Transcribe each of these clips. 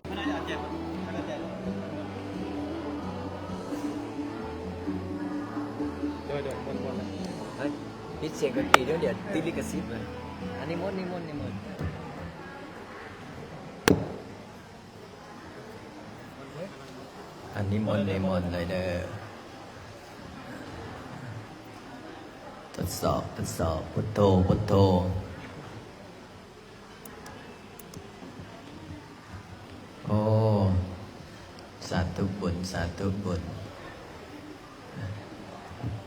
ໂດຍ ໂດຍ ມ່ວນໆ ເຮີຍ ປິດສຽງດົນຕີເດີ້ ດຽວຕິດລິຂະສິດເລີຍ. ອັນນີ້ມ່ວນ ນິມົນ ນິມົນ. ອັນນີ້ມົນ ນິມົນເລີຍເດີ້. ທົດສອບ ທົດສອບ ພຸດໂທ ພຸດໂທ. ໂອ້ ສາທຸບຸນ ສາທຸບຸນ.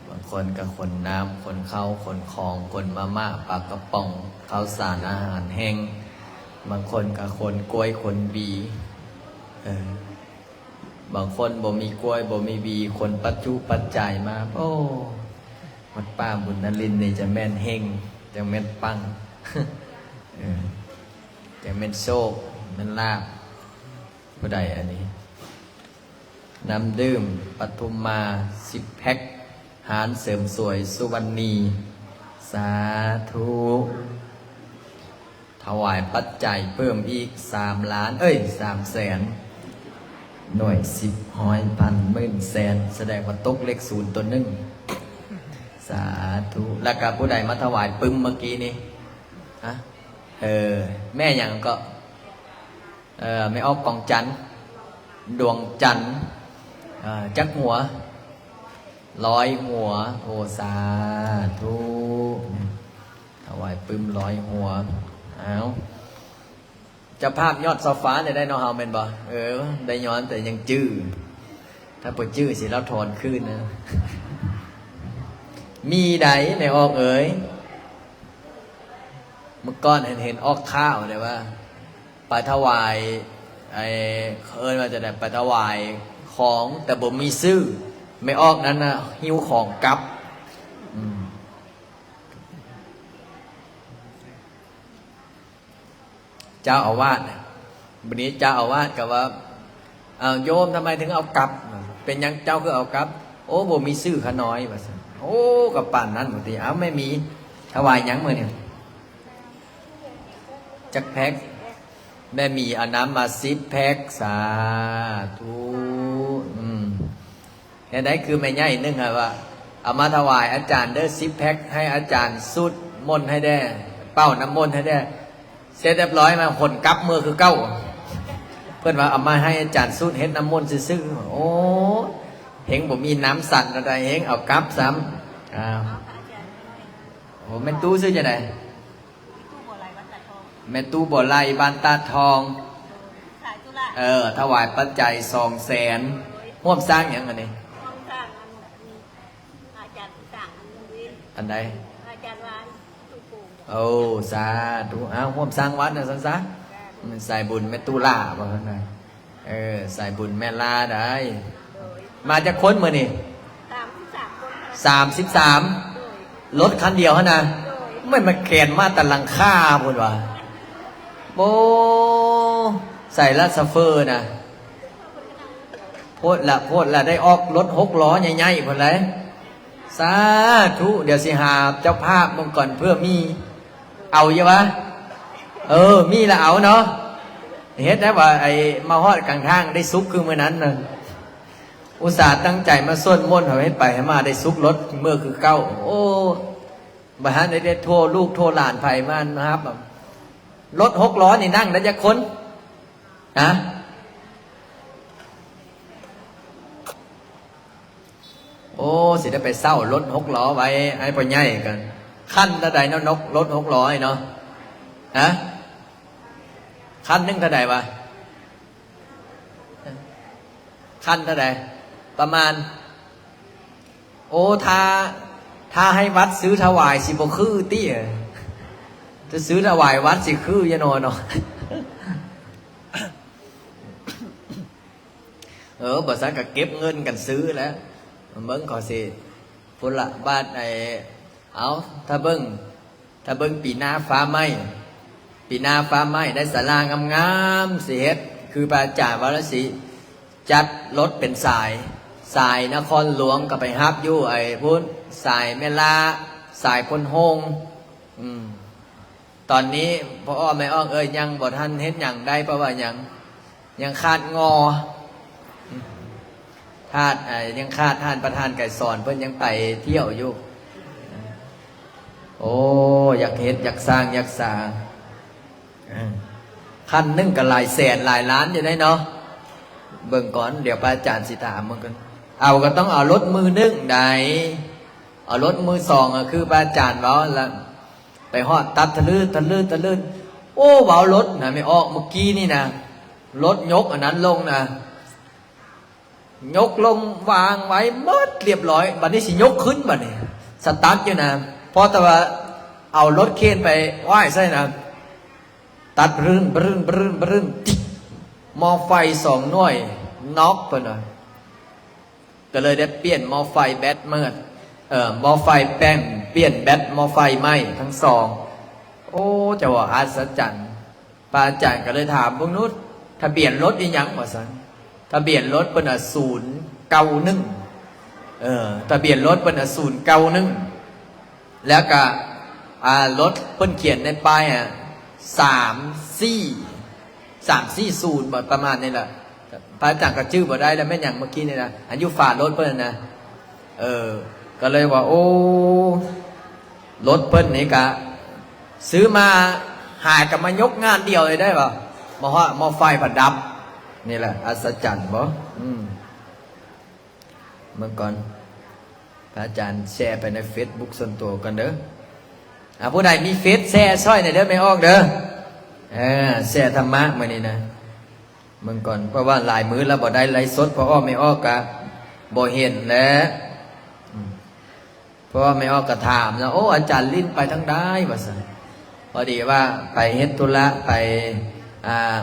ບາງຄົນກໍຂົນນ້ຳ ຂົນເຂົ້າ ຂົນຂອງ ຂົນມາມ່າ ປາກະປ໋ອງ ເຂົ້າສານ ອາຫານແຫ້ງ, ບາງຄົນກໍຂົນກ້ວຍ ຂົນຫວີ ເອີ ບາງຄົນບໍ່ມີກ້ວຍ ບໍ່ມີຫວີ ຂົນປັດຈຸປັດໄຈມາ. ໂອ້ ວັດປ່າບຸນນະລິນນີ້ ຈະແມ່ນເຮັງ ຈະແມ່ນປັງ ເອີ ຈະແມ່ນໂຊກ ແມ່ນລາບ. ຜູ້ໃດອັນນີ້? ນ້ຳດື່ມປະທຸມມາ ສິບແພັກ ຮ້ານເສີມສວຍສຸວັນນີ. ສາທຸ ຖວາຍປັດໄຈເພີ່ມອີກ ສາມລ້ານ ເອີຍ ສາມແສນ. ໜ່ວຍ ສິບ ຮ້ອຍ ພັນ ໝື່ນ ແສນ ສະແດງວ່າຕົກເລກສູນຕົວໜຶ່ງ. ສາທຸ. ແລ້ວກໍຜູ້ໃດມາຖວາຍປຶ້ມເມື່ອກີ້ນີ້? ຮະ? ເອີ ແມ່ຫຍັງເກາະ? ເອີ ແມ່ອອກກອງຈັນ ດວງຈັນ. ເອີ ຈັກຫົວ? ຮ້ອຍຫົວ. ໂອ ສາທຸ. ຖວາຍປຶ້ມຮ້ອຍຫົວ. ອ້າວ ເຈົ້າພາບຍອດໂຊຟາໄດ້ເນາະເຮົາແມ່ນບໍ່? ເອີ ໄດ້ຍ້ອນແຕ່ຍັງຈື່ ຖ້າບໍ່ຈື່ຊິລາວຖອນຄືນນະ. ມີໃດແມ່ອອກເອີຍ. ເມື່ອກ່ອນເຫັນ ເຫັນອອກຂ່າວແຕ່ວ່າ ໄປຖວາຍ ໄອ້ ເຂົາເອີ້ນວ່າຈັ່ງໃດ ໄປຖວາຍຂອງ ແຕ່ບໍ່ມີຊື່ ແມ່ອອກນັ້ນນະ ຫິ້ວຂອງກັບ. ອືມ ເຈົ້າອາວາດ ບັດນີ້ເຈົ້າອາວາດກໍວ່າ ເອົາ ໂຍມ ທຳໄມເຖິງເອົາກັບ? ເປັນຫຍັງເຈົ້າຄືເອົາກັບ? ໂອ້ ບໍ່ມີຊື່ຂະນ້ອຍ ວ່າຊັ້ນ. ໂອ້ ກໍປານນັ້ນພຸ້ນຕິ. ເອົາ ແມ່ໝີ ຖວາຍຫຍັງມື້ນີ້? ຈັກແພັກ? ແມ່ໝີເອົານ້ຳມາສິບແພັກ. ສາທຸ. ອືມ ເຮັດໃດຄືແມ່ໃຫຍ່ໜຶ່ງຫັ້ນວ່າ ເອົາມາຖວາຍອາຈານເດີ້ ສິບແພັກ ໃຫ້ອາຈານສູດມົນໃຫ້ແດ່ ເປົ່ານ້ຳມົນໃຫ້ແດ່. ເສັດຮຽບຮ້ອຍມາຂົນກັບເມືອຄືເກົ່າ. ເພິ່ນວ່າເອົາມາໃຫ້ອາຈານສູດເຮັດນ້ຳມົນຊື່ໆ. ໂອ້ ເຮັງບໍ່ມີນ້ຳສັນເທົ່າໃດ ເຮັງເອົາກັບຊ້ຳ. ອ້າວ ໂອ້ ແມ່ຕູ້ຊື່ຈັ່ງໃດ? ແມ່ຕູ້ບໍ່ໄຫຼ ບ້ານຕາດທອງ. ເອີ ຖວາຍປັດໄຈສອງແສນ. ຮ່ວມສ້າງຫຍັງອັນນີ້? ຮ່ວມສ້າງອັນ ອາຈານສ້າງອັນນີ້ ອັນໃດ? ອາຈານວ່າ ໂອ້ ສາທຸ. ເອົາ ຮ່ວມສ້າງວັດນະຊັ້ນຊະ. ອືມ ສາຍບຸນແມ່ຕູ້ຫຼ້າບໍ່ຫັ້ນນະ? ເອີ ສາຍບຸນແມ່ຫຼ້າໄດ໋. ໂດຍ ມາຈັກຄົນມື້ນີ້? ສາມສິບສາມຄົນ. ສາມສິບສາມ. ໂດຍ ລົດຄັນດຽວຫັ້ນນະ? ໂດຍ ມັນມາແຂນມາແຕ່ຫຼັງຄາພຸ້ນວ່າ. ໂອ້ ໃສ່ລະຊະເຟີນະ. ໂພດລະ ໂພດລະ ໄດ້ອອກລົດຫົກລໍ້ໃຫຍ່ໆພຸ້ນແຫຼະ. ສາທຸ. ດຽວຊິຫາເຈົ້າພາບເບິ່ງກ່ອນ ເພື່ອມີ ເອົາຢູ່ວະ? ເອີ ມີລະເອົາເນາະ. ເຮັດໄດ້ວ່າ ໄອ້ ມາຮອດກາງທາງໄດ້ສຸກຄືມື້ນັ້ນນະ. ອຸດສ່າຕັ້ງໃຈມາສວດມົນ ເຮົາເຮັດໄປເຮັດມາໄດ້ສຸກລົດເມືອຄືເກົ່າ. ໂອ້ ບໍ່ທັນໄດ້ ໄດ້ໂທລູກໂທຫຼານໃຜມາຮັບ. ລົດຫົກລໍ້ນີ້ນັ່ງໄດ້ຈັກຄົນ? ຮະ? ໂອ້ ຊິໄດ້ໄປເຊົ່າລົດຫົກລໍ້ໄວ້ໃຫ້ພໍ່ໃຫຍ່ກັນ. ຄັນເທົ່າໃດເນາະ ລົດຫົກລໍ້ນີ້ເນາະ? ຮະ? ຄັນໜຶ່ງເທົ່າໃດວະ? ຄັນເທົ່າໃດ? ປະມານ ໂອ້ ຖ້າ ຖ້າໃຫ້ວັດຊື້ຖວາຍຊິບໍ່ຄືຕິ? ຈະຊື້ຖວາຍວັດຊິຄືຢູ່ເນາະ ເນາະ. ເອີ ບໍ່ຊັ້ນກໍເກັບເງິນກັນຊື້ແຫຼະ. ເບິ່ງ ຂໍຊິ ພຸ້ນລະ ບາດ ໄອ້ ເອົາ ຖ້າເບິ່ງ ຖ້າເບິ່ງປີໜ້າຟ້າໃໝ່ ປີໜ້າຟ້າໃໝ່ໄດ້ສາລາງາມໆ ຊິເຮັດ ຄືພະອາຈານວ່າລະ ຊິຈັດລົດເປັນສາຍ ສາຍນະຄອນຫຼວງກໍໄປຮັບຢູ່ໄອ້ພຸ້ນ ສາຍແມ່ລ້າ ສາຍໂພນໂຮງ. ອືມ ຕອນນີ້ພໍ່ອ້ອມແມ່ອອກເອີຍ ຍັງບໍ່ທັນເຮັດຫຍັງໄດ້ ເພາະວ່າຫຍັງ? ຍັງຂາດງໍ ຂາດ ເອີ ຍັງຂາດທ່ານປະທານໄກສອນ ເພິ່ນຍັງໄປທ່ຽວຢູ່. ໂອ້ ຢາກເຮັດ ຢາກສ້າງ ຢາກສາ. ເອີ ຄັນໜຶ່ງກໍຫຼາຍແສນຫຼາຍລ້ານຢູ່ໄດ໋ເນາະ. ເບິ່ງກ່ອນ ດຽວພະອາຈານຊິຖາມເບິ່ງກ່ອນ. ເອົາ ກໍຕ້ອງເອົາລົດມືໜຶ່ງໄດ໋ ເອົາລົດມືສອງ ກໍຄືພະອາຈານເວົ້າລະ ໄປຮອດຕັດທະລືດ ທະລືດ ທະລືດ. ໂອ້ ເວົ້າລົດນະ ແມ່ອອກ ມື້ກີ້ນີ້ນະ ລົດຍົກອັນນັ້ນລົງນະ ຍົກລົງວາງໄວ້ໝົດລຽບຮ້ອຍ. ບັດນີ້ຊິຍົກຂຶ້ນ ບັດນີ້ສະຕາດຢູ່ນະ ພໍແຕ່ວ່າເອົາລົດເຄນໄປໄວ້ໃສ່ນະ ຕັດບຣຶ້ນ ບຣຶ້ນ ບຣຶ້ນ ບຣຶ້ນ ຕິກ ໝໍ້ໄຟສອງໜ່ວຍ ນັອກ ເພິ່ນວ່າ. ກໍເລີຍໄດ້ປ່ຽນໝໍ້ໄຟແບັດເໝິດ ເອີ ໝໍ້ໄຟແປ້ງ ປ່ຽນແບັດໝໍ້ໄຟໃໝ່ທັງສອງ. ໂອ້ ເຈົ້າວ່າອັດສະຈັນ. ພະອາຈານກໍເລີຍຖາມເບິ່ງນູ້ ທະບຽນລົດອີ່ຫຍັງ ວ່າຊັ້ນ. ທະບຽນລົດເພິ່ນນະ ສູນເກົ້າໜຶ່ງ ເອີ ທະບຽນລົດເພິ່ນນະ ສູນເກົ້າໜຶ່ງ ແລ້ວກະ ອ່າ ລົດເພິ່ນຂຽນໃນປ້າຍ ອະ ສາມສີ່ ສາມສີ່ສູນ ປະມານນີ້ລະ. ພະອາຈານກໍຈື່ບໍ່ໄດ້ແລ້ວ ແມ່ນຫຍັງເມື່ອກີ້ນີ້ນະ ອັນຢູ່ຝາລົດເພິ່ນນະ. ເອີ ກໍເລີຍວ່າ ໂອ້ ລົດເພິ່ນນີ້ກະຊື້ມາ ຫາກໍມາຍົກງານດຽວເລີຍໄດ້ວ່າ ມາຮອດໝໍ້ໄຟພັດດັບ. ນີ້ແຫຼະ ອັດສະຈັນບໍ່? ອືມ ເບິ່ງກ່ອນ ພະອາຈານແຊໄປໃນເຟສບຸກສ່ວນຕົວກ່ອນເດີ. ອ່າ ຜູ້ໃດມີເຟສແຊຊ່ອຍໜ່ອຍເດີ ແມ່ອອກເດີ. ເອີ ແຊທຳມະມື້ນີ້ນະ. ເບິ່ງກ່ອນ ເພາະວ່າຫຼາຍມື້ແລ້ວບໍ່ໄດ້ໄລຟ໌ສົດ ພໍ່ອ້ອມແມ່ອອກກະບໍ່ເຫັນແລ້ວ. ອືມ ພໍ່ອ້ອມແມ່ອອກກະຖາມນະ ໂອ້ ອາຈານລິ້ນໄປທາງໃດ ວ່າຊັ້ນ. ພໍດີວ່າໄປເຮັດທຸລະ ໄປ ອ່າ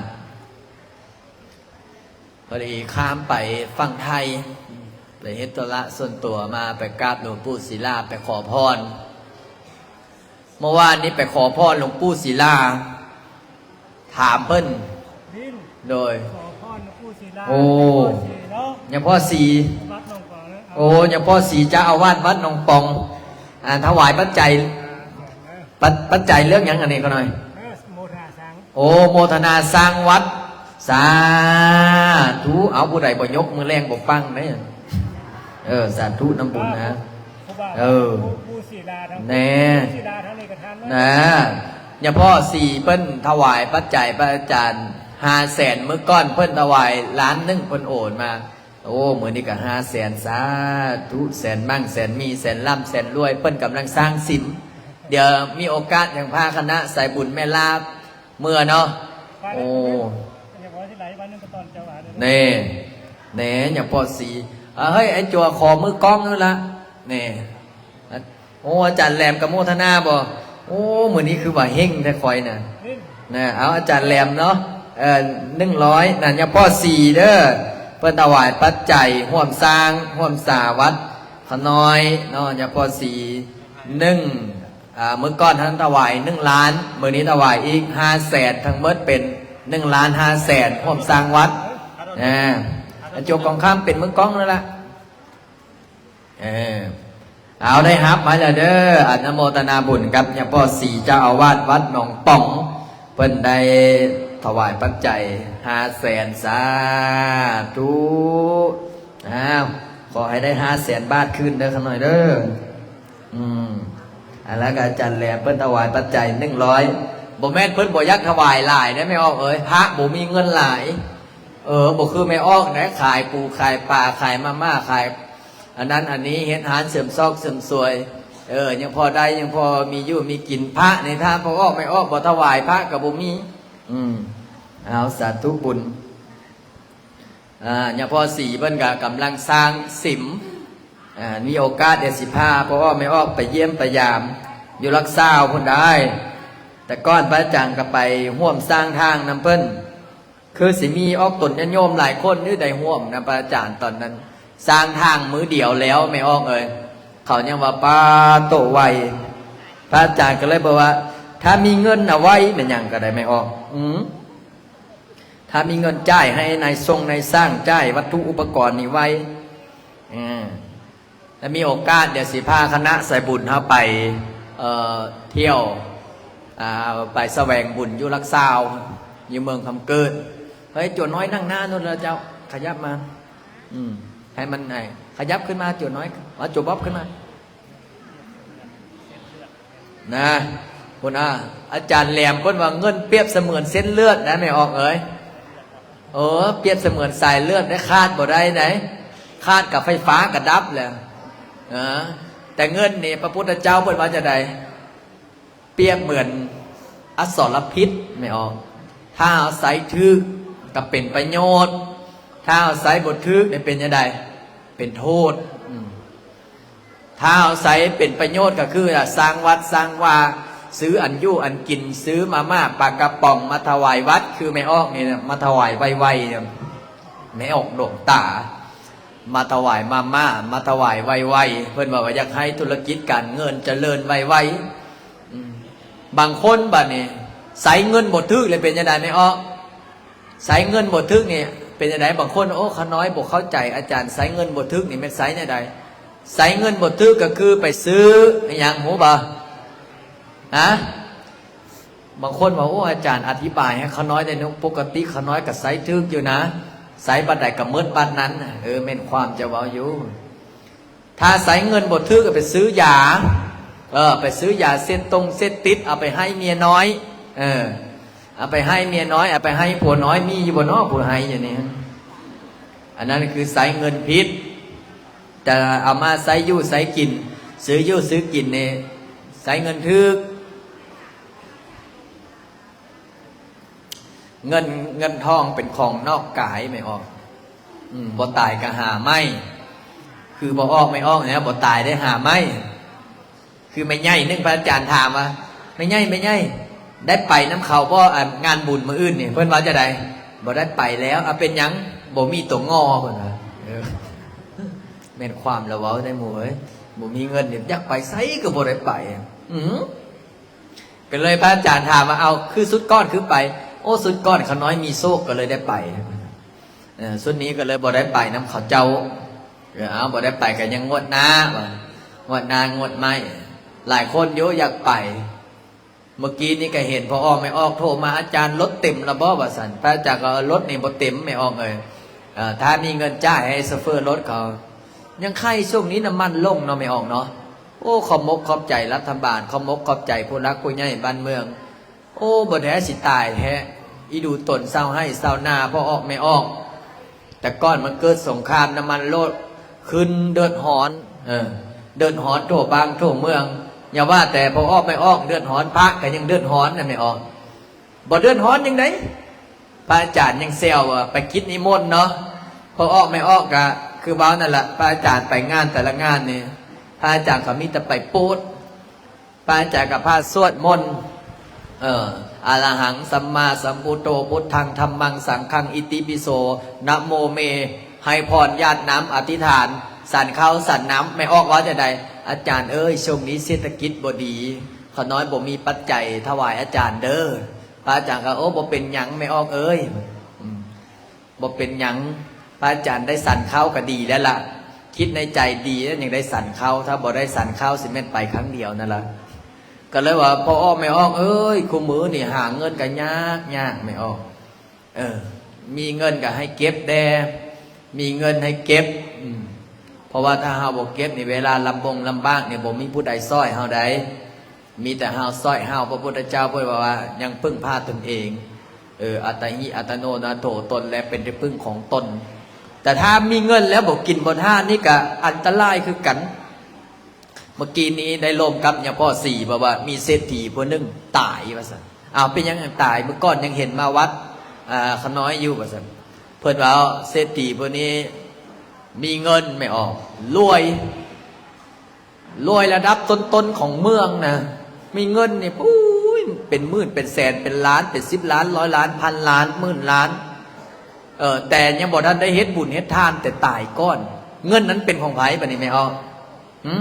ພໍດີຂ້າມໄປຝັ່ງໄທ ໄປເຮັດທຸລະສ່ວນຕົວມາ ໄປກາບຫຼວງປູ່ສີລາ ໄປຂໍພອນ. ເມື່ອວານນີ້ໄປຂໍພອນຫຼວງປູ່ສີລາ ຖາມເພິ່ນ ໂດຍ ຂໍພອນຫຼວງປູ່ສີລາ ໂອ້ ຍາພໍ່ສີເນາະ ຍາພໍ່ສີ ວັດໜອງປອງເນາະ ໂອ້ ຍາພໍ່ສີເຈົ້າອາວາດວັດໜອງປອງ ອ່າ ຖວາຍປັດໄຈ ປັດ ປັດໄຈເລື່ອງຫຍັງອັນນີ້ຂະນ້ອຍ? ໂມທະນາສ້າງ ໂອ້ ໂມທະນາສ້າງວັດ ສາທຸ. ເອົາ ຜູ້ໃດບໍ່ຍົກມືແລງບໍ່ປັງເດ້. ເອີ ສາທຸນຳບຸນນະ. ເອີ ແນ່ ຍາພໍ່ສີເພິ່ນຖວາຍປັດໄຈພະອາຈານຫ້າແສນ ມື້ກ່ອນເພິ່ນຖວາຍລ້ານໜຶ່ງ ເພິ່ນໂອນມາ. ໂອ້ ມື້ນີ້ກໍຫ້າແສນ ສາທຸ ແສນມັ່ງແສນມີ ແສນລ່ຳແສນລວຍ. ເພິ່ນກຳລັງສ້າງສິມ ດຽວມີໂອກາດຫຍັງພາຄະນະສາຍບຸນແມ່ລາບເມືອເນາະ. ໂອ້ ແນ່ ແນ່ ຍາພໍ່ສີ ເອີ ເຮີ້ຍ ໄອ້ຈົວ ຂໍມືກ້ອງນັ້ນລະ ແນ່. ໂອ້ ອາຈານແຫຼມກະໂມທະນາບໍ່? ໂອ້ ມື້ນີ້ຄືວ່າເຮັງແທ້ຂ້ອຍນະ ນະ. ເອົາ ອາຈານແຫຼມເນາະ ເອີ ໜຶ່ງຮ້ອຍ ນະ ຍາພໍ່ສີເດີ ເພິ່ນຖວາຍປັດໄຈຮ່ວມສ້າງຮ່ວມສາວັດຂະນ້ອຍເນາະ ຍາພໍ່ສີ ໜຶ່ງ ອ່າ ມື້ກ່ອນທ່ານຖວາຍໜຶ່ງລ້ານ ມື້ນີ້ຖວາຍອີກຫ້າແສນ ທັງໝົດເປັນໜຶ່ງລ້ານຫ້າແສນ ຮ່ວມສ້າງວັດ. ອາ ອາຈົວກອງຄຳເປັນມືກ້ອງນັ້ນລະ. ເອີ ເອົາ ໄດ້ຮັບມາແລ້ວເດີ ອະນຸໂມທະນາບຸນກັບຍາພໍ່ສີ ເຈົ້າອາວາດວັດໜອງປອງ ເພິ່ນໄດ້ຖວາຍປັດໄຈຫ້າແສນ ສາທຸ. ອ້າວ ຂໍໃຫ້ໄດ້ຫ້າແສນບາດຄືນເດີ ຂ້ານ້ອຍເດີ. ອືມ ອັນ ແລ້ວກໍອາຈານແຫຼມເພິ່ນຖວາຍປັດໄຈໜຶ່ງຮ້ອຍ ບໍ່ແມ່ນເພິ່ນບໍ່ຢາກຖວາຍຫຼາຍເດ້ແມ່ອອກເອີຍ ພະບໍ່ມີເງິນຫຼາຍ. ເອີ ບໍ່ຄືແມ່ອອກນະ ຂາຍປູຂາຍປາ ຂາຍມາມ່າ ຂາຍ ອັນນັ້ນອັນນີ້ ເຮັດຮ້ານເສີມຊອກເສີມສວຍ ເອີ ຍັງພໍໄດ້ ຍັງພໍມີຢູ່ມີກິນ. ພະນີ້ ຖ້າພໍ່ອອກແມ່ອອກບໍ່ຖວາຍ ພະກໍບໍ່ມີ. ອືມ ເອົາ ສາທຸບຸນ. ອາ ຍາພໍ່ສີເພິ່ນກໍກຳລັງສ້າງສິມ ອາ ມີໂອກາດດຽວຊິພາພໍ່ອອກແມ່ອອກໄປຢ້ຽມໄປຢາມຢູ່ຫຼັກຊາວພຸ້ນໄດ໋. ແຕ່ກ່ອນພະອາຈານກໍໄປຮ່ວມສ້າງທາງນຳເພິ່ນ ຄືຊິມີອອກຕົນຍາດໂຍມຫຼາຍຄົນຢູ່ໄດ້ຮ່ວມນຳພະອາຈານຕອນນັ້ນ. ສ້າງທາງມື້ດຽວແລ້ວແມ່ອອກເອີຍ ເຂົາຍັງວ່າ ປາໂຕ ໄວ. ພະອາຈານກໍເລີຍບອກວ່າ ຖ້າມີເງິນນະໄວ ແມ່ນຫຍັງກໍໄດ້ແມ່ອອກ. ອືມ ຖ້າມີເງິນຈ່າຍໃຫ້ນາຍຊົງນາຍຊ່າງ ຈ່າຍວັດຖຸອຸປະກອນນີ້ໄວ. ເອີ ແລະ ມີໂອກາດ ດຽວຊິພາຄະນະສາຍບຸນເຮົາໄປ ເອີ ທ່ຽວ ອ່າ ໄປສະແຫວງບຸນຢູ່ຫຼັກຊາວ ຢູ່ເມືອງຄຳເກີດ. ເຮີ້ຍ ໂຈນ້ອຍນັ່ງໜ້າໂນ້ນລະເຈົ້າ ຂະຫຍັບມາ ອືມ ໃຫ້ມັນ ໃຫ້ຂະຫຍັບຂຶ້ນມາ ໂຈນ້ອຍ ເອົາໂຈບອບຂຶ້ນມາ ນະ ພຸ້ນນະ ອາຈານແຫຼມເພິ່ນວ່າ ເງິນປຽບສະເໝືອນເສັ້ນເລືອດນະ ແມ່ອອກເອີຍ. ເອີ ປຽບສະເໝືອນສາຍເລືອດໄດ໋ ຂາດບໍ່ໄດ້ໃດ໋ ຂາດກະໄຟຟ້າກະດັບແຫຼະ. ເອີ ແຕ່ເງິນນີ້ ພະພຸດທະເຈົ້າເພິ່ນວ່າຈັ່ງໃດ? ປຽບເໝືອນອະສອລະພິດ ແມ່ອອກ ຖ້າເຮົາໃຊ້ຖືກກະເປັນປະໂຫຍດ ຖ້າເຮົາໃຊ້ບໍ່ຖືກນີ້ເປັນຈັ່ງໃດ? ເປັນໂທດ. ອືມ ຖ້າເຮົາໃຊ້ເປັນປະໂຫຍດກະຄື ອາ ສ້າງວັດສ້າງວາ ຊື້ອັນຢູ່ອັນກິນ ຊື້ມາມ່າປາກະປ໋ອງມາຖວາຍວັດ ຄືແມ່ອອກນີ້ນະ ມາຖວາຍໄວໆ ແມ່ອອກຫຼວງຕາ ມາຖວາຍມາມ່າ ມາຖວາຍໄວໆ ເພິ່ນວ່າ ວ່າຢາກໃຫ້ທຸລະກິດການເງິນຈະເລີນໄວໆ. ອືມ ບາງຄົນບາດນີ້ໃຊ້ເງິນບໍ່ຖືກແລ້ວເປັນຈັ່ງໃດແມ່ອອກ? ໃຊ້ເງິນບໍ່ຖືກນີ້ເປັນຈັ່ງໃດ? ບາງຄົນ ໂອ້ ຂ້ານ້ອຍບໍ່ເຂົ້າໃຈອາຈານ ໃຊ້ເງິນບໍ່ຖືກນີ້ແມ່ນໃຊ້ແນວໃດ? ໃຊ້ເງິນບໍ່ຖືກກະຄືໄປຊື້ອີ່ຫຍັງ ຮູ້ບໍ່? ຮະ? ບາງຄົນວ່າ ໂອ້ ອາຈານອະທິບາຍໃຫ້ຂ້ານ້ອຍແດ່ເນາະ ປົກກະຕິຂ້ານ້ອຍກະໃຊ້ຖືກຢູ່ນະ ໃຊ້ບາດໃດກະໝົດບາດນັ້ນ. ເອີ ແມ່ນຄວາມເຈົ້າເວົ້າຢູ່. ຖ້າໃຊ້ເງິນບໍ່ຖືກກະໄປຊື້ຢາ ເອີ ໄປຊື້ຢາເສບຕົງເສບຕິດ ເອົາໄປໃຫ້ເມຍນ້ອຍ ເອີ ເອົາໄປໃຫ້ເມຍນ້ອຍ ເອົາໄປໃຫ້ຜົວນ້ອຍ ມີຢູ່ບໍ່ເນາະຜູ້ໃຫ້ຢູ່ນີ້? ອັນນັ້ນຄືໃຊ້ເງິນຜິດ. ແຕ່ເອົາມາໃຊ້ຢູ່ໃຊ້ກິນ ຊື້ຢູ່ຊື້ກິນນີ້ ໃຊ້ເງິນຖືກ. ເງິນ ເງິນທອງເປັນຂອງນອກກາຍແມ່ອອກ. ອືມ ບໍ່ຕາຍກະຫາໃໝ່. ຄືບໍ່ອອກ ແມ່ອອກນີ້ ບໍ່ຕາຍໄດ້ຫາໃໝ່. ຄືແມ່ໃຫຍ່ໜຶ່ງ ພະອາຈານຖາມວ່າ ແມ່ໃຫຍ່ ແມ່ໃຫຍ່ ໄດ້ໄປນຳເຂົາບໍ່ ອັນງານບຸນມື້ອື່ນນີ້? ເພິ່ນວ່າຈັ່ງໃດ? ບໍ່ໄດ້ໄປແລ້ວ. ອາ ເປັນຫຍັງ? ບໍ່ມີຕົວງໍ ເພິ່ນວ່າ. ເອີ ແມ່ນຄວາມລະເວົ້າໄດ໋ໝູ່ເອີຍ ບໍ່ມີເງິນນີ້ ຢາກໄປໃສກະບໍ່ໄດ້ໄປ. ອືມ ກະເລີຍພະອາຈານຖາມວ່າ ເອົາ ຄືຊຸດກ່ອນຄືໄປ? ໂອ້ ຊຸດກ່ອນຂ້ານ້ອຍມີໂຊກກະເລີຍໄດ້ໄປ. ເອີ ຊຸດນີ້ກະເລີຍບໍ່ໄດ້ໄປນຳເຂົາເຈົ້າ. ເອີ ເອົາ ບໍ່ໄດ້ໄປກະຍັງງວດໜ້າວ່າ ງວດໜ້າງວດໃໝ່. ຫຼາຍຄົນຢູ່ຢາກໄປ. ເມື່ອກີ້ນີ້ກະເຫັນພໍ່ອອກແມ່ອອກໂທມາ ອາຈານ ລົດເຕັມລະບໍ່ ວ່າຊັ້ນ. ພະອາຈານກະເວົ້າ ລົດນີ້ບໍ່ເຕັມແມ່ອອກເອີຍ. ເອີ ຖ້າມີເງິນຈ່າຍໃຫ້ໂຊເຟີລົດເຂົາ. ຍັງໄຄ ຊ່ວງນີ້ນ້ຳມັນລົງເນາະແມ່ອອກເນາະ. ໂອ້ ຂອບມົກຂອບໃຈລັດຖະບານ ຂອບມົກຂອບໃຈຜູ້ຫຼັກຜູ້ໃຫຍ່ບ້ານເມືອງ. ໂອ້ ບໍ່ແທ້ຊິຕາຍແທ້ ອີດູຕົນຊາວໄຮ່ຊາວນາ ພໍ່ອອກແມ່ອອກ. ແຕ່ກ່ອນມັນເກີດສົງຄາມນ້ຳມັນໂລດ ຂຶ້ນເດືອດຮ້ອນ ເອີ ເດືອດຮ້ອນທົ່ວບ້ານທົ່ວເມືອງ. ຢ່າວ່າແຕ່ພໍ່ອອກແມ່ອອກເດືອດຮ້ອນ ພະກະຍັງເດືອດຮ້ອນນະແມ່ອອກ. ບໍ່ເດືອດຮ້ອນຈັ່ງໃດ? ພະອາຈານຍັງແຊວວ່າໄປກິດນິມົນເນາະ ພໍ່ອອກແມ່ອອກກະຄືເວົ້ານັ້ນລະ ພະອາຈານໄປງານແຕ່ລະງານນີ້ ພະອາຈານກະມີແຕ່ໄປໂປດ ພະອາຈານກະພາສວດມົນ ເອີ ອະລະຫັງ ສຳມາສຳພຸດໂທ ພຸດທັງ ທຳມັງ ສັງຄັງ ອິຕິປິໂສ ນະໂມເມ ໃຫ້ພອນ ຢາດນ້ຳ ອະທິຖານ ສັນເຂົ້າສັນນ້ຳ. ແມ່ອອກເວົ້າຈັ່ງໃດ? ອາຈານເອີຍ ຊ່ວງນີ້ເສດຖະກິດບໍ່ດີ ຂ້ານ້ອຍບໍ່ມີປັດໄຈຖວາຍອາຈານເດີ. ພະອາຈານກະ ໂອ້ ບໍ່ເປັນຫຍັງແມ່ອອກເອີຍ ອືມ ບໍ່ເປັນຫຍັງ ພະອາຈານໄດ້ສັນເຂົ້າກະດີແລ້ວລະ ຄິດໃນໃຈດີແລ້ວ ຍັງໄດ້ສັນເຂົ້າ ຖ້າບໍ່ໄດ້ສັນເຂົ້າຊິແມ່ນໄປຄັ້ງດຽວນັ້ນລະ. ກະເລີຍວ່າ ພໍ່ອອກແມ່ອອກເອີຍ ຄູ່ມື້ນີ້ຫາເງິນກະຍາກ ຍາກແມ່ອອກ ເອີ ມີເງິນກະໃຫ້ເກັບແດ່ ມີເງິນໃຫ້ເກັບ ອືມ ເພາະວ່າຖ້າເຮົາບໍ່ເກັບນີ້ ເວລາລຳບົງລຳບາກນີ້ ບໍ່ມີຜູ້ໃດຊ່ອຍເຮົາໃດ. ມີແຕ່ເຮົາຊ່ອຍເຮົາ ພະພຸດທະເຈົ້າເພິ່ນວ່າ ຍັງເພິ່ງພາຕົນເອງ ເອີ ອັດຕະຫິ ອັດຕະໂນນາໂຖ ຕົນແລະເປັນທີ່ເພິ່ງຂອງຕົນ. ແຕ່ຖ້າມີເງິນແລ້ວບໍ່ກິນບໍ່ທານນີ້ກະອັນຕະລາຍຄືກັນ. ເມື່ອກີ້ນີ້ໄດ້ລົມກັບຍາພໍ່ສີ ບອກວ່າມີເສດຖີຜູ້ໜຶ່ງຕາຍວ່າຊັ້ນ. ອ້າວ ເປັນຫຍັງຕາຍ? ມື້ກ່ອນຍັງເຫັນມາວັດ ອາ ຂະນ້ອຍຢູ່ວ່າຊັ້ນ. ເພິ່ນວ່າເສດຖີຜູ້ນີ້ມີເງິນແມ່ອອກ ລວຍ ລວຍລະດັບຕົ້ນໆຂອງເມືອງນະ ມີເງິນນີ້ ໂອ້ຍ ເປັນໝື່ນເປັນແສນ ເປັນລ້ານ ເປັນສິບລ້ານ ຮ້ອຍລ້ານ ພັນລ້ານ ໝື່ນລ້ານ. ເອີ ແຕ່ຍັງບໍ່ທັນໄດ້ເຮັດບຸນເຮັດທານ ແຕ່ຕາຍກ່ອນ. ເງິນນັ້ນເປັນຂອງໃຜບາດນີ້ແມ່ອອກ? ຫື?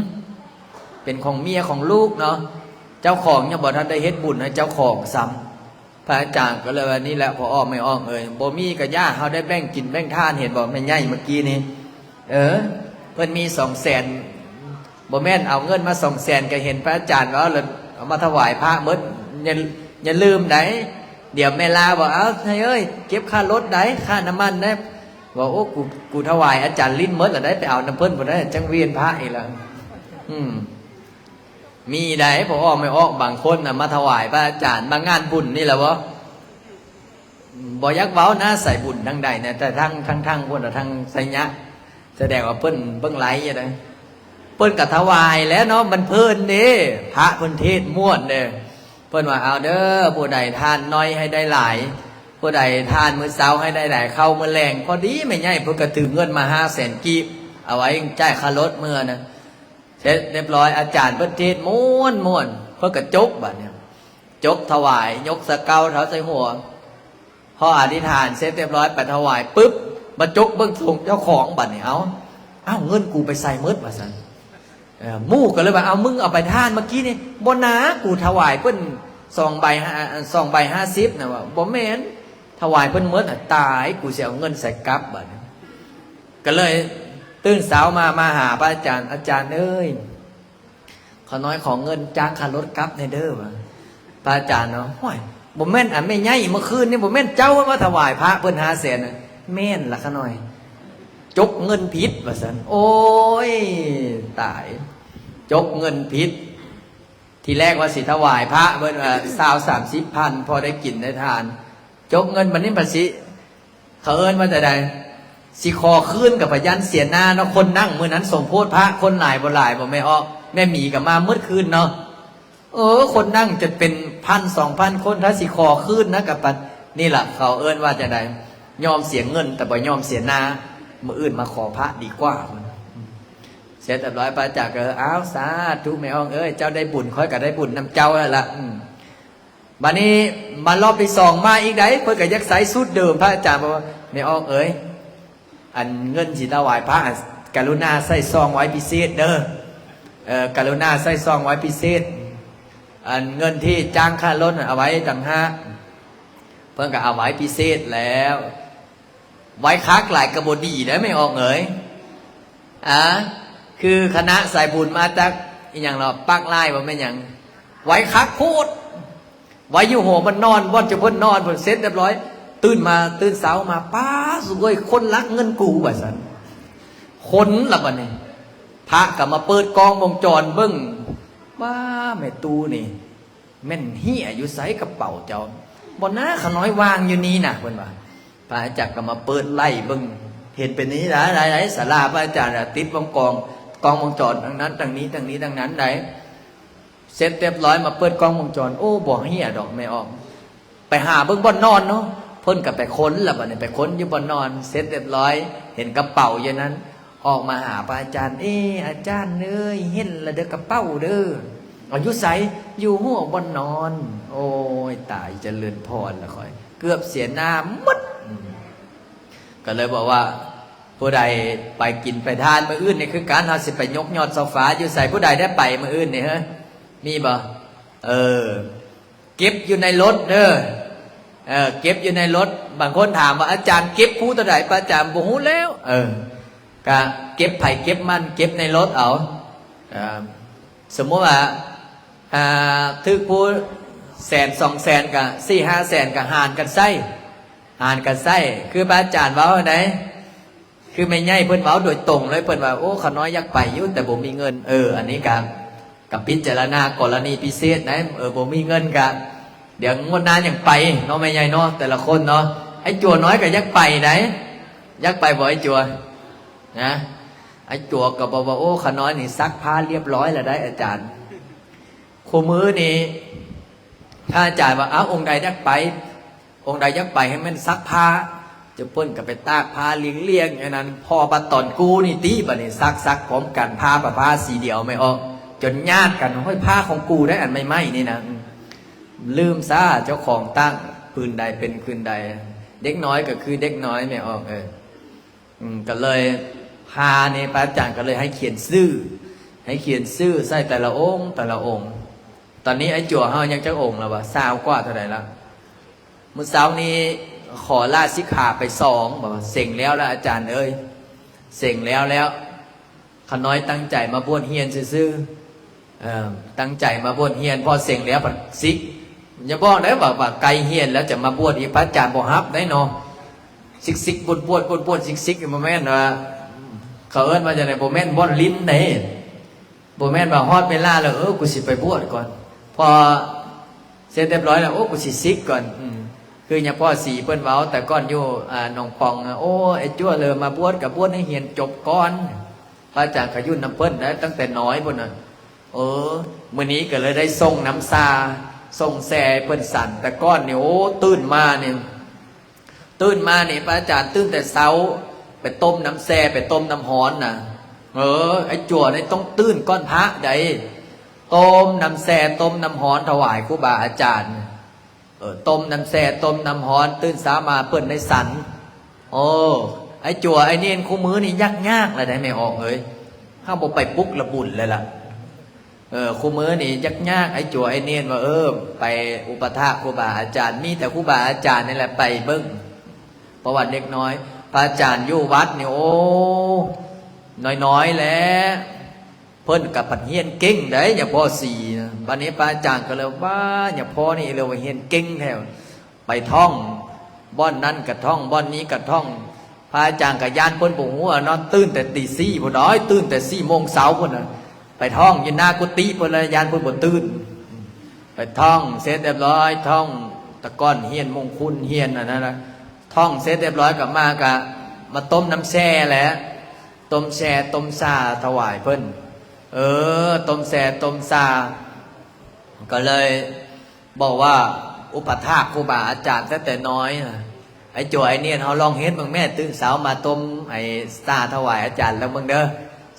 ເປັນຂອງເມຍຂອງລູກເນາະ ເຈົ້າຂອງຍັງບໍ່ທັນໄດ້ເຮັດບຸນໃຫ້ເຈົ້າຂອງຊ້ຳ. ພະອາຈານກະເລີຍວ່າ ນີ້ແຫຼະ ພໍ່ອອກແມ່ອອກເອີຍ ບໍ່ມີກະຢ່າ ເຮົາໄດ້ແບ່ງກິນແບ່ງທານ ເຫັນບໍ່ແມ່ໃຫຍ່ເມື່ອກີ້ນີ້ ເອີ ເພິ່ນມີສອງແສນ ບໍ່ແມ່ນເອົາເງິນມາສອງແສນ ກະເຫັນພະອາຈານເວົ້າແລ້ວ ເອົາມາຖວາຍພະໝົດ. ຢ່າ ຢ່າລືມໃດ໋ ດຽວແມ່ລາບອກ ເອົາ ໄທເອີຍ ເກັບຄ່າລົດໄດ໋ ຄ່ານ້ຳມັນໄດ໋ ວ່າ ໂອ້ ກູ ກູຖະຫວາຍອາຈານລິ້ນໝົດລະໄດ໋ ໄປເອົານຳເພິ່ນພຸ້ນໄດ໋ ຈັ່ງວຽນພະອີກລະ. ອືມ ມີໄດ໋ ພໍ່ອອກແມ່ອອກ ບາງຄົນນະ ມາຖະຫວາຍພະອາຈານ ມາງານບຸນນີ້ລະບໍ? ບໍ່ຢາກເວົ້ານະ ສາຍບຸນທາງໃດນະ ແຕ່ທາງ ທາງ ທາງພຸ້ນນະ ທາງໄຊຍະ ສະແດງວ່າເພິ່ນເບິ່ງໄລຢູ່ເດ້. ເພິ່ນກໍຖະຫວາຍແຫຼະເນາະ ມັນເພີນເດ້ ພະເພິ່ນເທດມ່ວນເດ້. ເພິ່ນວ່າ ເອົາເດີ ຜູ້ໃດທານໜ້ອຍໃຫ້ໄດ້ຫຼາຍ ຜູ້ໃດທານມື້ເຊົ້າໃຫ້ໄດ້ຫຼາຍ ເຂົ້າມື້ແລງ. ພໍດີແມ່ໃຫຍ່ເພິ່ນກໍຖືເງິນມາຫ້າແສນກີບ ເອົາໄວ້ຈ່າຍຄ່າລົດເມືອນະ. ເສັດຮຽບຮ້ອຍ ອາຈານເພິ່ນເທດມ່ວນໆ ເພິ່ນກໍຈົກບາດນີ້ ຈົກຖະຫວາຍ ຍົກສະເກົາເທົາໃສ່ຫົວ. ພໍອະທິຖານເສັດຮຽບຮ້ອຍ ໄປຖະຫວາຍປຶບ ມາຈົກເບິ່ງຖົງເຈົ້າຂອງບາດນີ້ ເອົ້າ ເອົ້າ ເງິນກູໄປໃສໝົດ ວ່າຊັ້ນ. ເອີ ໝູ່ກໍເລີຍວ່າ ເອົາ ມຶງເອົາໄປທານເມື່ອກີ້ນີ້. ບໍ່ນາ ກູຖະຫວາຍເພິ່ນສອງໃບຫ້າ ສອງໃບຫ້າສິບນະ ວ່າ ບໍ່ແມ່ນ ຖະຫວາຍເພິ່ນໝົດ. ຕາຍ ກູຊິເອົາເງິນໃສກັບບາດນີ້. ກໍເລີຍຕື່ນເຊົ້າມາ ມາຫາພະອາຈານ ອາຈານເອີຍ ຂ້ານ້ອຍຂໍເງິນຈ້າງຄ່າລົດກັບແດ່ເດີ ວ່າ. ພະອາຈານເນາະ ຫ້ວຍ ບໍ່ແມ່ນອັນແມ່ໃຫຍ່ເມື່ອຄືນນີ້ ບໍ່ແມ່ນເຈົ້າມາຖະຫວາຍພະເພິ່ນຫ້າແສນນະ? ແມ່ນລະຂ້ານ້ອຍ ຈົກເງິນຜິດ ວ່າຊັ້ນ. ໂອ້ຍ ຕາຍ ຈົກເງິນຜິດ. ທີແລກວ່າຊິຖະຫວາຍພະເພິ່ນວ່າ ຊາວສາມສິບພັນ ພໍໄດ້ກິນໄດ້ທານ ຈົກເງິນ ບັດນີ້ບັດຊິ ເຂົາເອີ້ນວ່າຈັ່ງໃດ ຊິຂໍຄືນກໍພະຢ້ານເສຍໜ້າເນາະ. ຄົນນັ່ງມື້ນັ້ນສົມໂພດພະ ຄົນຫຼາຍບໍ່ຫຼາຍ ບໍ່ແມ່ອອກ ແມ່ໝີກໍມາໝົດຄືນເນາະ. ເອີ ຄົນນັ່ງຈົນເປັນພັນສອງພັນຄົນ ຖ້າຊິຂໍຄືນນະ ກໍປານນີ້ລະ ເຂົາເອີ້ນວ່າຈັ່ງໃດ ຍອມເສຍເງິນ ແຕ່ບໍ່ຍອມເສຍໜ້າ ມື້ອື່ນມາຂໍພະດີກວ່າ. ເສັດຮຽບຮ້ອຍ ພະອາຈານກໍ ອ້າວ ສາທຸ ແມ່ອອກເອີຍ ເຈົ້າໄດ້ບຸນ ຂ້ອຍກໍໄດ້ບຸນນຳເຈົ້າຫັ້ນລະ. ອືມ ບາດນີ້ມາລອບທີສອງມາອີກໃດ໋ ເພິ່ນກໍຢາກໃຊ້ສູດເດີມ. ພະອາຈານບອກວ່າ ແມ່ອອກເອີຍ ອັນເງິນຊິຖະຫວາຍພະ ກະລຸນາໃສ່ຊອງໄວ້ພິເສດເດີ ເອີ ກະລຸນາໃສ່ຊອງໄວ້ພິເສດ ອັນເງິນທີ່ຈ້າງຄ່າລົດນະ ເອົາໄວ້ຕ່າງຫາກ. ເພິ່ນກໍເອົາໄວ້ພິເສດແລ້ວ ໄວ້ຄັກຫຼາຍກໍບໍ່ດີເດີແມ່ອອກເອີຍ. ອາ ຄືຄະນະສາຍບຸນມາຈາກອີ່ຫຍັງເນາະ ປາກລາຍບໍ່ແມ່ນຫຍັງ ໄວ້ຄັກໂພດ ໄວ້ຢູ່ຫົວບ່ອນນອນ ບ່ອນເຈົ້າເພິ່ນນອນພຸ້ນ. ເສັດຮຽບຮ້ອຍ ຕື່ນມາ ຕື່ນເຊົ້າມາ ປ້າ ສຸໂອ້ຍ ຄົນລັກເງິນກູ ວ່າຊັ້ນ. ຄົນລະບັດນີ້ ພະກໍມາເປີດກ້ອງວົງຈອນເບິ່ງ ວ່າ ແມ່ຕູ້ນີ້ ແມ່ນເຫ້ຍຢູ່ໃສກະເປົາເຈົ້າ? ບໍ່ນາ ຂ້ານ້ອຍວາງຢູ່ນີ້ນະ ເພິ່ນວ່າ. ພະອາຈານກໍມາເປີດໄລ່ເບິ່ງ ເຫັນເປັນນີ້ໄດ໋ ໄດ້ ໄດ້ ສາລາພະອາຈານຕິດວົງກອງ ກ້ອງວົງຈອນທັງນັ້ນທັງນີ້ ທັງນີ້ທັງນັ້ນໄດ໋. ເສັດຮຽບຮ້ອຍ ມາເປີດກ້ອງວົງຈອນ ໂອ້ ບໍ່ເຫ້ຍດອກແມ່ອອກ. ໄປຫາເບິ່ງບ່ອນນອນເນາະ ເພິ່ນກໍໄປຄົ້ນລະບັດນີ້ ໄປຄົ້ນຢູ່ບ່ອນນອນ. ເສັດຮຽບຮ້ອຍ ເຫັນກະເປົາຢູ່ນັ້ນ ອອກມາຫາພະອາຈານ ເອ ອາຈານເອີຍ ເຫັນລະເດີກະເປົາເດີ. ເອົາ ຢູ່ໃສ? ຢູ່ຫົວບ່ອນນອນ. ໂອ້ຍ ຕາຍ ຈະເລີນພອນລະຂ້ອຍ ເກືອບເສຍໜ້າໝົດ. ອືມ ກໍເລີຍບອກວ່າ ຜູ້ໃດໄປກິນໄປທານມື້ອື່ນນີ້ຄືກັນ ເຮົາຊິໄປຍົກຍອດໂຊຟາຢູ່ໃສ? ຜູ້ໃດໄດ້ໄປມື້ອື່ນນີ້ ເຮີ ມີບໍ່? ເອີ ເກັບຢູ່ໃນລົດເດີ ເອີ ເກັບຢູ່ໃນລົດ. ບາງຄົນຖາມວ່າ ອາຈານເກັບຜູ້ເທົ່າໃດ? ພະອາຈານບໍ່ຮູ້ແລ້ວ. ເອີ ກະເກັບໃຜເກັບມັນ ເກັບໃນລົດເອົາ. ເອີ ສົມມຸດວ່າ ອ່າ ຖືກຜູ້ແສນສອງແສນ ກະສີ່ຫ້າແສນ ກະຫານກັນໃຊ້ ຫານກັນໃຊ້. ຄືພະອາຈານເວົ້າຫັ້ນໃດ ຄືແມ່ໃຫຍ່ເພິ່ນເວົ້າໂດຍຕົງເລີຍ ເພິ່ນວ່າ ໂອ້ ຂ້ານ້ອຍຢາກໄປຢູ່ ແຕ່ບໍ່ມີເງິນ. ເອີ ອັນນີ້ກະ ກະພິຈາລະນາກໍລະນີພິເສດໃດ໋. ເອີ ບໍ່ມີເງິນກະ ດຽວງວດໜ້າຍັງໄປເນາະ ແມ່ໃຫຍ່ເນາະ ແຕ່ລະຄົນເນາະ. ໄອ້ຈົວນ້ອຍກະຢາກໄປໃດ໋ ຢາກໄປບໍ່ໄອ້ຈົວ? ນະ ໄອ້ຈົວກໍບອກວ່າ ໂອ້ ຂ້ານ້ອຍນີ້ຊັກຜ້າລຽບຮ້ອຍແລ້ວໄດ໋ອາຈານ. ຄູ່ມື້ນີ້ພະອາຈານວ່າ ເອົ້າ ອົງໃດຢາກໄປ ອົງໃດຢາກໄປໃຫ້ແມ່ນຊັກຜ້າ. ເຈົ້າເພິ່ນກໍໄປຕາກຜ້າລ້ຽງໆ ອັນນັ້ນ ພໍບັດຕອນກູ້ນີ້ຕິ ບັດນີ້ຊັກໆ ພ້ອມກັນ ຜ້າປະຜ້າສີດຽວແມ່ອອກ ຈົນຍາດກັນ. ໂອ້ຍ ຜ້າຂອງກູໄດ໋ ອັນໃໝ່ໆນີ້ນະ ອືມ ລືມຊະ ເຈົ້າຂອງຕາກຜືນໃດເປັນຜືນໃດ. ເດັກນ້ອຍກໍຄືເດັກນ້ອຍແມ່ອອກ ເອີ ອືມ ກໍເລີຍ ພະນີ້ ພະອາຈານກໍເລີຍໃຫ້ຂຽນຊື່ ໃຫ້ຂຽນຊື່ໃສ່ແຕ່ລະອົງ ແຕ່ລະອົງ. ຕອນນີ້ໄອ້ຈົວເຮົາຍັງຈັກອົງແລ້ວວະ? ຊາວກວ່າເທົ່າໃດລະ? ມື້ເຊົ້ານີ້ຂໍລາສິກຂາໄປສອງ ບອກວ່າເສັງແລ້ວລະອາຈານເອີຍ ເສັງແລ້ວແລ້ວ. ຂ້ານ້ອຍຕັ້ງໃຈມາບວດຮຽນຊື່ໆ ເອີ ຕັ້ງໃຈມາບວດຮຽນ ພໍເສັງແລ້ວພັດສິກ ຢ່າບອກເດີວ່າ ວ່າໄກຮຽນແລ້ວຈະມາບວດອີກ ພະອາຈານບໍ່ຮັບໄດ໋ເນາະ. ຊິກໆ ບວດໆ ບວດໆ ຊິກໆ ບໍ່ແມ່ນວ່າ ເຂົາເອີ້ນວ່າຈັ່ງໃດ ບໍ່ແມ່ນບ່ອນຫຼິ້ນເດ້ ບໍ່ແມ່ນວ່າຮອດເວລາແລ້ວ ເອີ ກູຊິໄປບວດກ່ອນ ພໍເສັດຮຽບຮ້ອຍແລ້ວ ໂອ້ ກູຊິສິກກ່ອນ. ອືມ ຄືຍາພໍ່ສີເພິ່ນເວົ້າ ແຕ່ກ່ອນຢູ່ ອ່າ ໜອງປອງ ໂອ້ ໄອ້ຈົວເລີມາບວດ ກໍບວດໃຫ້ຮຽນຈົບກ່ອນ. ພະອາຈານກໍຢູ່ນຳເພິ່ນໄດ້ຕັ້ງແຕ່ນ້ອຍພຸ້ນນະ. ເອີ ມື້ນີ້ກໍເລີຍໄດ້ສົ່ງນ້ຳຊາ ສົ່ງແຊ່ໃຫ້ເພິ່ນສັນ. ແຕ່ກ່ອນນີ້ ໂອ້ ຕື່ນມານີ້ ຕື່ນມານີ້ ພະອາຈານຕື່ນແຕ່ເຊົ້າ ໄປຕົ້ມນ້ຳແຊ່ ໄປຕົ້ມນ້ຳຮ້ອນນະ. ເອີ ໄອ້ຈົວນີ້ຕ້ອງຕື່ນກ່ອນພະໃດ໋ ຕົ້ມນ້ຳແຊ່ ຕົ້ມນ້ຳຮ້ອນຖວາຍຄູບາອາຈານ. ເອີ ຕົ້ມນ້ຳແຊ່ ຕົ້ມນ້ຳຮ້ອນ ຕື່ນເຊົ້າມາເພິ່ນໄດ້ສັນ. ໂອ້ ໄອ້ຈົວໄອ້ເນນຄູ່ມື້ນີ້ຍາກໆ ແລ້ວໄດ໋ແມ່ອອກເອີຍ ເຮົາບໍ່ໄປປຸກລະບຸນແລ້ວລະ. ເອີ ຄູ່ມື້ນີ້ຍາກໆ ໄອ້ຈົວໄອ້ເນນວ່າ ເອີ ໄປອຸປະຖາກຄູບາອາຈານ ມີແຕ່ຄູບາອາຈານນີ້ແຫຼະໄປເບິ່ງປະຫວັດເດັກນ້ອຍ. ພະອາຈານຢູ່ວັດນີ້ ໂອ້ ນ້ອຍໆ ແຫຼະ ເພິ່ນກໍພັດຮຽນເກັ່ງໄດ໋ ຍາພໍ່ສີນະ. ບັດນີ້ພະອາຈານກໍເລີຍວ່າ ຍາພໍ່ນີ້ເລີຍວ່າຮຽນເກັ່ງແທ້ ໄປທ່ອງ ບ່ອນນັ້ນກໍທ່ອງ ບ່ອນນີ້ກໍທ່ອງ. ພະອາຈານກໍຢ້ານເພິ່ນບໍ່ຮູ້ ນອນຕື່ນແຕ່ຕີສີ່ພຸ້ນ ໂອ້ຍ ຕື່ນແຕ່ສີ່ໂມງເຊົ້າພຸ້ນນະ ໄປທ່ອງຢູ່ໜ້າກຸຕິພຸ້ນລະ ຢ້ານເພິ່ນບໍ່ຕື່ນ. ໄປທ່ອງເສັດຮຽບຮ້ອຍ ທ່ອງ ແຕ່ກ່ອນຮຽນມົງຄຸນ ຮຽນອັນນັ້ນນະ ທ່ອງເສັດຮຽບຮ້ອຍກໍມາ ກໍມາຕົ້ມນ້ຳແຊ່ແຫຼະ ຕົ້ມແຊ່ຕົ້ມຊາຖວາຍເພິ່ນ. ເອີ ຕົ້ມແຊ່ຕົ້ມຊາ ກໍເລີຍບອກວ່າອຸປະຖາກຄູບາອາຈານຕັ້ງແຕ່ນ້ອຍນະ. ໄອ້ຈົວໄອ້ເນນ ເຮົາລອງເຮັດເບິ່ງແມ້ ຕື່ນເຊົ້າມາຕົ້ມໄອ້ຊາຖວາຍອາຈານລະເບິ່ງເດີ.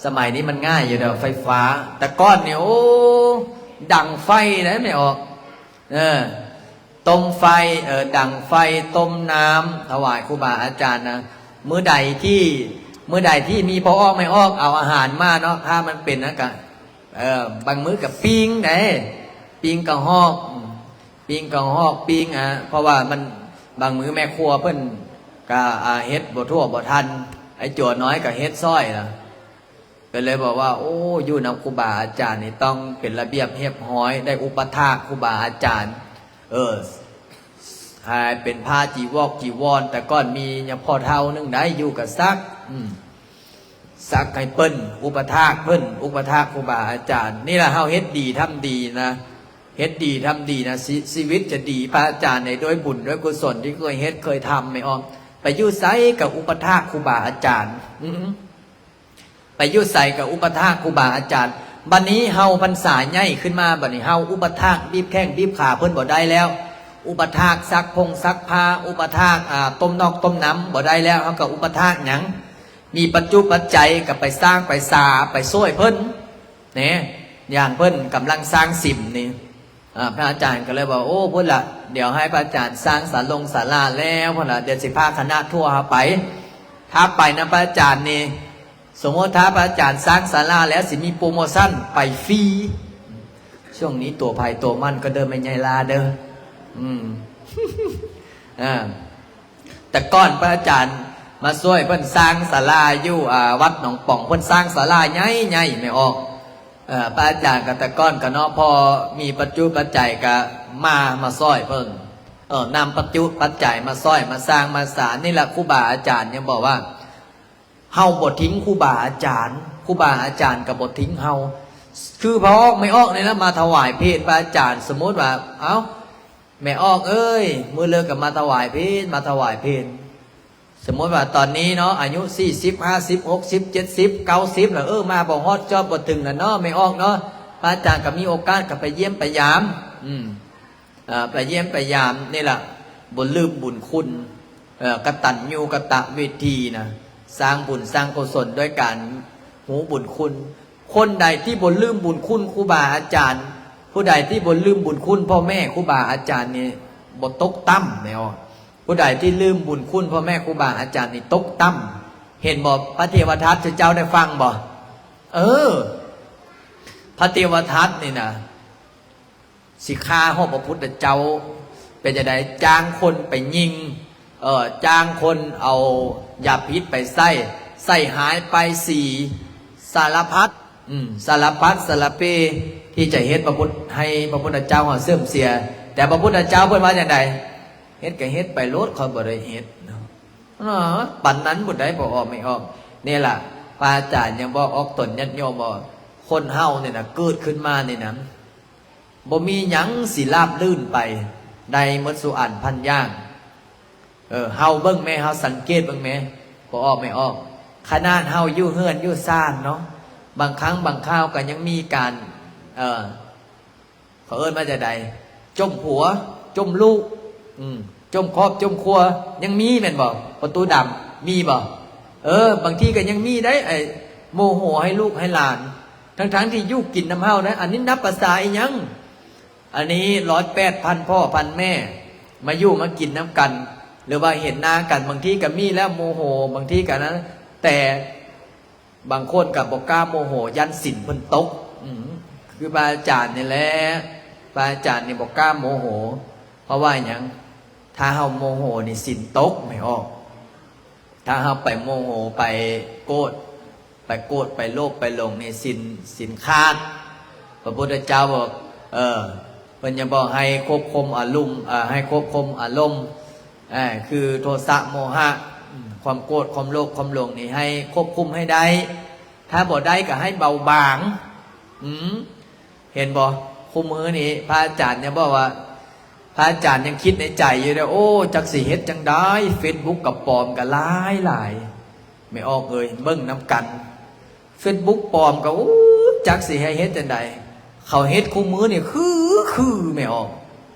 ສະໄໝນີ້ມັນງ່າຍຢູ່ດອກ ໄຟຟ້າ ແຕ່ກ່ອນນີ້ ໂອ້ ດັງໄຟໄດ໋ແມ່ອອກ ເອີ ຕົ້ມໄຟ ເອີ ດັງໄຟ ຕົ້ມນ້ຳຖວາຍຄູບາອາຈານນະ. ມື້ໃດທີ່ ມື້ໃດທີ່ມີພໍ່ອອກແມ່ອອກເອົາອາຫານມາເນາະ ຖ້າມັນເປັນນະ ກະ ເອີ ບາງມື້ກະປີ້ງໄດ໋ ປີ້ງກະຮອກ ປີ້ງກະຮອກ ປີ້ງ ອາ ເພາະວ່າມັນ ບາງມື້ແມ່ຄົວເພິ່ນກະ ອາ ເຮັດບໍ່ທົ່ວບໍ່ທັນ ໄອ້ຈົວນ້ອຍກະເຮັດຊ່ອຍລະ. ກໍເລີຍບອກວ່າ ໂອ້ ຢູ່ນຳຄູບາອາຈານນີ້ຕ້ອງເປັນລະບຽບຮຽບຮ້ອຍ ໄດ້ອຸປະຖາກຄູບາອາຈານ ເອີ ໃຫ້ເປັນຜ້າຈີວອກຈີວອນ ແຕ່ກ່ອນມີຍາພໍ່ເຖົ້າໜຶ່ງໄດ໋ ຢູ່ກະຊັກ ອືມ ຊັກໃຫ້ເພິ່ນ ອຸປະຖາກເພິ່ນ ອຸປະຖາກຄູບາອາຈານ. ນີ້ລະ ເຮົາເຮັດດີທຳດີນະ ເຮັດດີທຳດີນະ ຊີ ຊີວິດຈະດີ. ພະອາຈານນີ້ ດ້ວຍບຸນດ້ວຍກຸສົນທີ່ເຄີຍເຮັດເຄີຍທຳ ແມ່ອອກ ໄປຢູ່ໃສກໍອຸປະຖາກຄູບາອາຈານ ອືມ ໄປຢູ່ໃສກໍອຸປະຖາກຄູບາອາຈານ. ບັດນີ້ເຮົາພັນສາໃຫຍ່ຂຶ້ນມາ ບັດນີ້ເຮົາອຸປະຖາກບີບແຂ້ງບີບຂາເພິ່ນບໍ່ໄດ້ແລ້ວ ອຸປະຖາກຊັກພົງຊັກຜ້າ ອຸປະຖາກ ອາ ຕົ້ມນອກຕົ້ມນ້ຳບໍ່ໄດ້ແລ້ວ ເຮົາກໍອຸປະຖາກຫຍັງ? ມີປັດຈຸປັດໄຈກໍໄປສ້າງໄປສາ ໄປຊ່ວຍເພິ່ນແດ່ ຢ່າງເພິ່ນກຳລັງສ້າງສິມນີ້ ອາ ພະອາຈານກໍເລີຍວ່າ ໂອ້ ພຸ້ນລະ ດຽວໃຫ້ພະອາຈານສ້າງສາລົງສາລາແລ້ວ ພຸ້ນລະ ດຽວຊິພາຄະນະທົວເຮົາໄປ. ຖ້າໄປນຳພະອາຈານນີ້ ສົມມຸດຖ້າພະອາຈານສ້າງສາລາແລ້ວ ຊິມີໂປຣໂມຊັນໄປຟຣີ. ຊ່ວງນີ້ຕົວໃຜຕົວມັນກໍເດີ ແມ່ໃຫຍ່ລາເດີ ອືມ ອາ ແຕ່ກ່ອນພະອາຈານມາຊ່ວຍເພິ່ນສ້າງສາລາຢູ່ ອາ ວັດໜອງປອງ ເພິ່ນສ້າງສາລາໃຫຍ່ໆ ແມ່ອອກ ເອີ ພະອາຈານກໍແຕ່ກ່ອນກໍເນາະ ພໍມີປັດຈຸປັດໄຈກໍມາ ມາຊ່ອຍເພິ່ນ ເອີ ນຳປັດຈຸປັດໄຈມາຊ່ອຍ ມາສ້າງມາສາ. ນີ້ລະຄູບາອາຈານຍັງບອກວ່າ ເຮົາບໍ່ຖິ້ມຄູບາອາຈານ ຄູບາອາຈານກໍບໍ່ຖິ້ມເຮົາ. ຄືພໍ່ອອກແມ່ອອກນີ້ລະ ມາຖວາຍເພນພະອາຈານ ສົມມຸດວ່າ ເອົ້າ ແມ່ອອກເອີຍ ມື້ເລີກກໍມາຖວາຍເພນ ມາຖວາຍເພນ. ສົມມຸດວ່າຕອນນີ້ເນາະ ອາຍຸສີ່ສິບ ຫ້າສິບ ຫົກສິບ ເຈັດສິບ ເກົ້າສິບ ແລ້ວ ເອີ ມາບໍ່ຮອດຈອດບໍ່ເຖິງແລ້ວເນາະ ແມ່ອອກເນາະ. ພະອາຈານກໍມີໂອກາດກໍໄປຢ້ຽມໄປຢາມ ອືມ ເອີ ໄປຢ້ຽມໄປຢາມ. ນີ້ລະ ບໍ່ລືມບຸນຄຸນ ເອີ ກະຕັນຍູກະຕະເວທີນະ ສ້າງບຸນສ້າງກຸສົນດ້ວຍການຮູ້ບຸນຄຸນ. ຄົນໃດທີ່ບໍ່ລືມບຸນຄຸນຄູບາອາຈານ ຜູ້ໃດທີ່ບໍ່ລືມບຸນຄຸນພໍ່ແມ່ຄູບາອາຈານນີ້ ບໍ່ຕົກຕ່ຳແມ່ນບໍ່? ຜູ້ໃດທີ່ລືມບຸນຄຸນພໍ່ແມ່ຄູບາອາຈານນີ້ຕົກຕ່ຳ. ເຫັນບໍ່ ພະເທວະທັດ ເຈົ້າໄດ້ຟັງບໍ່? ເອີ ພະເທວະທັດນີ້ນະ ຊິຂ້າຮອດພະພຸດທະເຈົ້າ ເປັນຈັ່ງໃດ? ຈ້າງຄົນໄປຍິງ ເອີ ຈ້າງຄົນເອົາຢາພິດໄປໃສ່ ໃສ່ຮ້າຍປ້າຍສີ ສາລະພັດ ອືມ ສາລະພັດສາລະເປ ທີ່ຈະເຮັດພະພຸດ ໃຫ້ພະພຸດທະເຈົ້າເຮົາເສື່ອມເສຍ. ແຕ່ພະພຸດທະເຈົ້າເພິ່ນວ່າຈັ່ງໃດ? ເຮັດກໍເຮັດໄປໂລດ ຂ້ອຍບໍ່ໄດ້ເຮັດເນາະ. ເອີ ປານນັ້ນພຸ້ນໃດ໋ ພໍ່ອອກແມ່ອອກ. ນີ້ລະ ພະອາຈານຍັງບອກອອກຕົນຍາດໂຍມວ່າ ຄົນເຮົານີ້ນະ ເກີດຂຶ້ນມານີ້ນະ ບໍ່ມີຫຍັງຊິລາບລື່ນໄປໄດ້ໝົດສູ່ອັນພັນຢ່າງ. ເອີ ເຮົາເບິ່ງແມ້ ເຮົາສັງເກດເບິ່ງແມ້ ພໍ່ອອກແມ່ອອກ. ຂະໜາດເຮົາຢູ່ເຮືອນຢູ່ຊານເນາະ ບາງຄັ້ງບາງຄາວກໍຍັງມີການ ເອີ ເຂົາເອີ້ນວ່າຈັ່ງໃດ? ຈົ່ມຜົວ ຈົ່ມລູກ ອືມ ຈົ່ມຄອບຈົ່ມຄົວ ຍັງມີແມ່ນບໍ່? ພໍ່ຕູ້ດຳ ມີບໍ່? ເອີ ບາງທີກໍຍັງມີໄດ໋ ໄອ້ໂມໂຫໃຫ້ລູກໃຫ້ຫຼານ ທັງໆທີ່ຢູ່ກິນນຳເຮົານະ. ອັນນີ້ນັບພາສາອີຫຍັງ? ອັນນີ້ຮ້ອຍແປດພັນພໍ່ພັນແມ່ ມາຢູ່ມາກິນນຳກັນ ຫຼືວ່າເຫັນໜ້າກັນ ບາງທີກໍມີແລ້ວໂມໂຫ ບາງທີກໍນັ້ນ ແຕ່ ບາງຄົນກໍບໍ່ກ້າໂມໂຫ ຢ້ານສິນເພິ່ນຕົກ. ອືມ ຄືພະອາຈານນີ້ແຫຼະ ພະອາຈານນີ້ບໍ່ກ້າໂມໂຫ. ເພາະວ່າຫຍັງ? ຖ້າເຮົາໂມໂຫນີ້ສິນຕົກ ແມ່ອອກ. ຖ້າເຮົາໄປໂມໂຫ ໄປໂກດ ໄປໂກດ ໄປໂລບ ໄປຫຼົງນີ້ ສິນ ສິນຂາດ. ພະພຸດທະເຈົ້າບອກ ເອີ ເພິ່ນຍັງບອກໃຫ້ຄວບຄຸມອາລົມ ເອີ ໃຫ້ຄວບຄຸມອາລົມ ເອີ ຄືໂທສະ ໂມຫະ ຄວາມໂກດ ຄວາມໂລບ ຄວາມຫຼົງນີ້ ໃຫ້ຄວບຄຸມໃຫ້ໄດ້. ຖ້າບໍ່ໄດ້ກໍໃຫ້ເບົາບາງ. ອືມ ເຫັນບໍ່? ຄູ່ມື້ນີ້ພະອາຈານຍັງບອກວ່າ ພະອາຈານຍັງຄິດໃນໃຈຢູ່ເດ້ ໂອ້ ຈັກຊິເຮັດຈັ່ງໃດ ເຟສບຸກກໍປອມກໍຫຼາຍໆ. ແມ່ອອກເອີຍ ເບິ່ງນຳກັນ ເຟສບຸກປອມກໍ ໂອ້ ຈັກຊິໃຫ້ເຮັດຈັ່ງໃດ. ເຂົາເຮັດຄູ່ມື້ນີ້ຄື ຄືແມ່ອອກ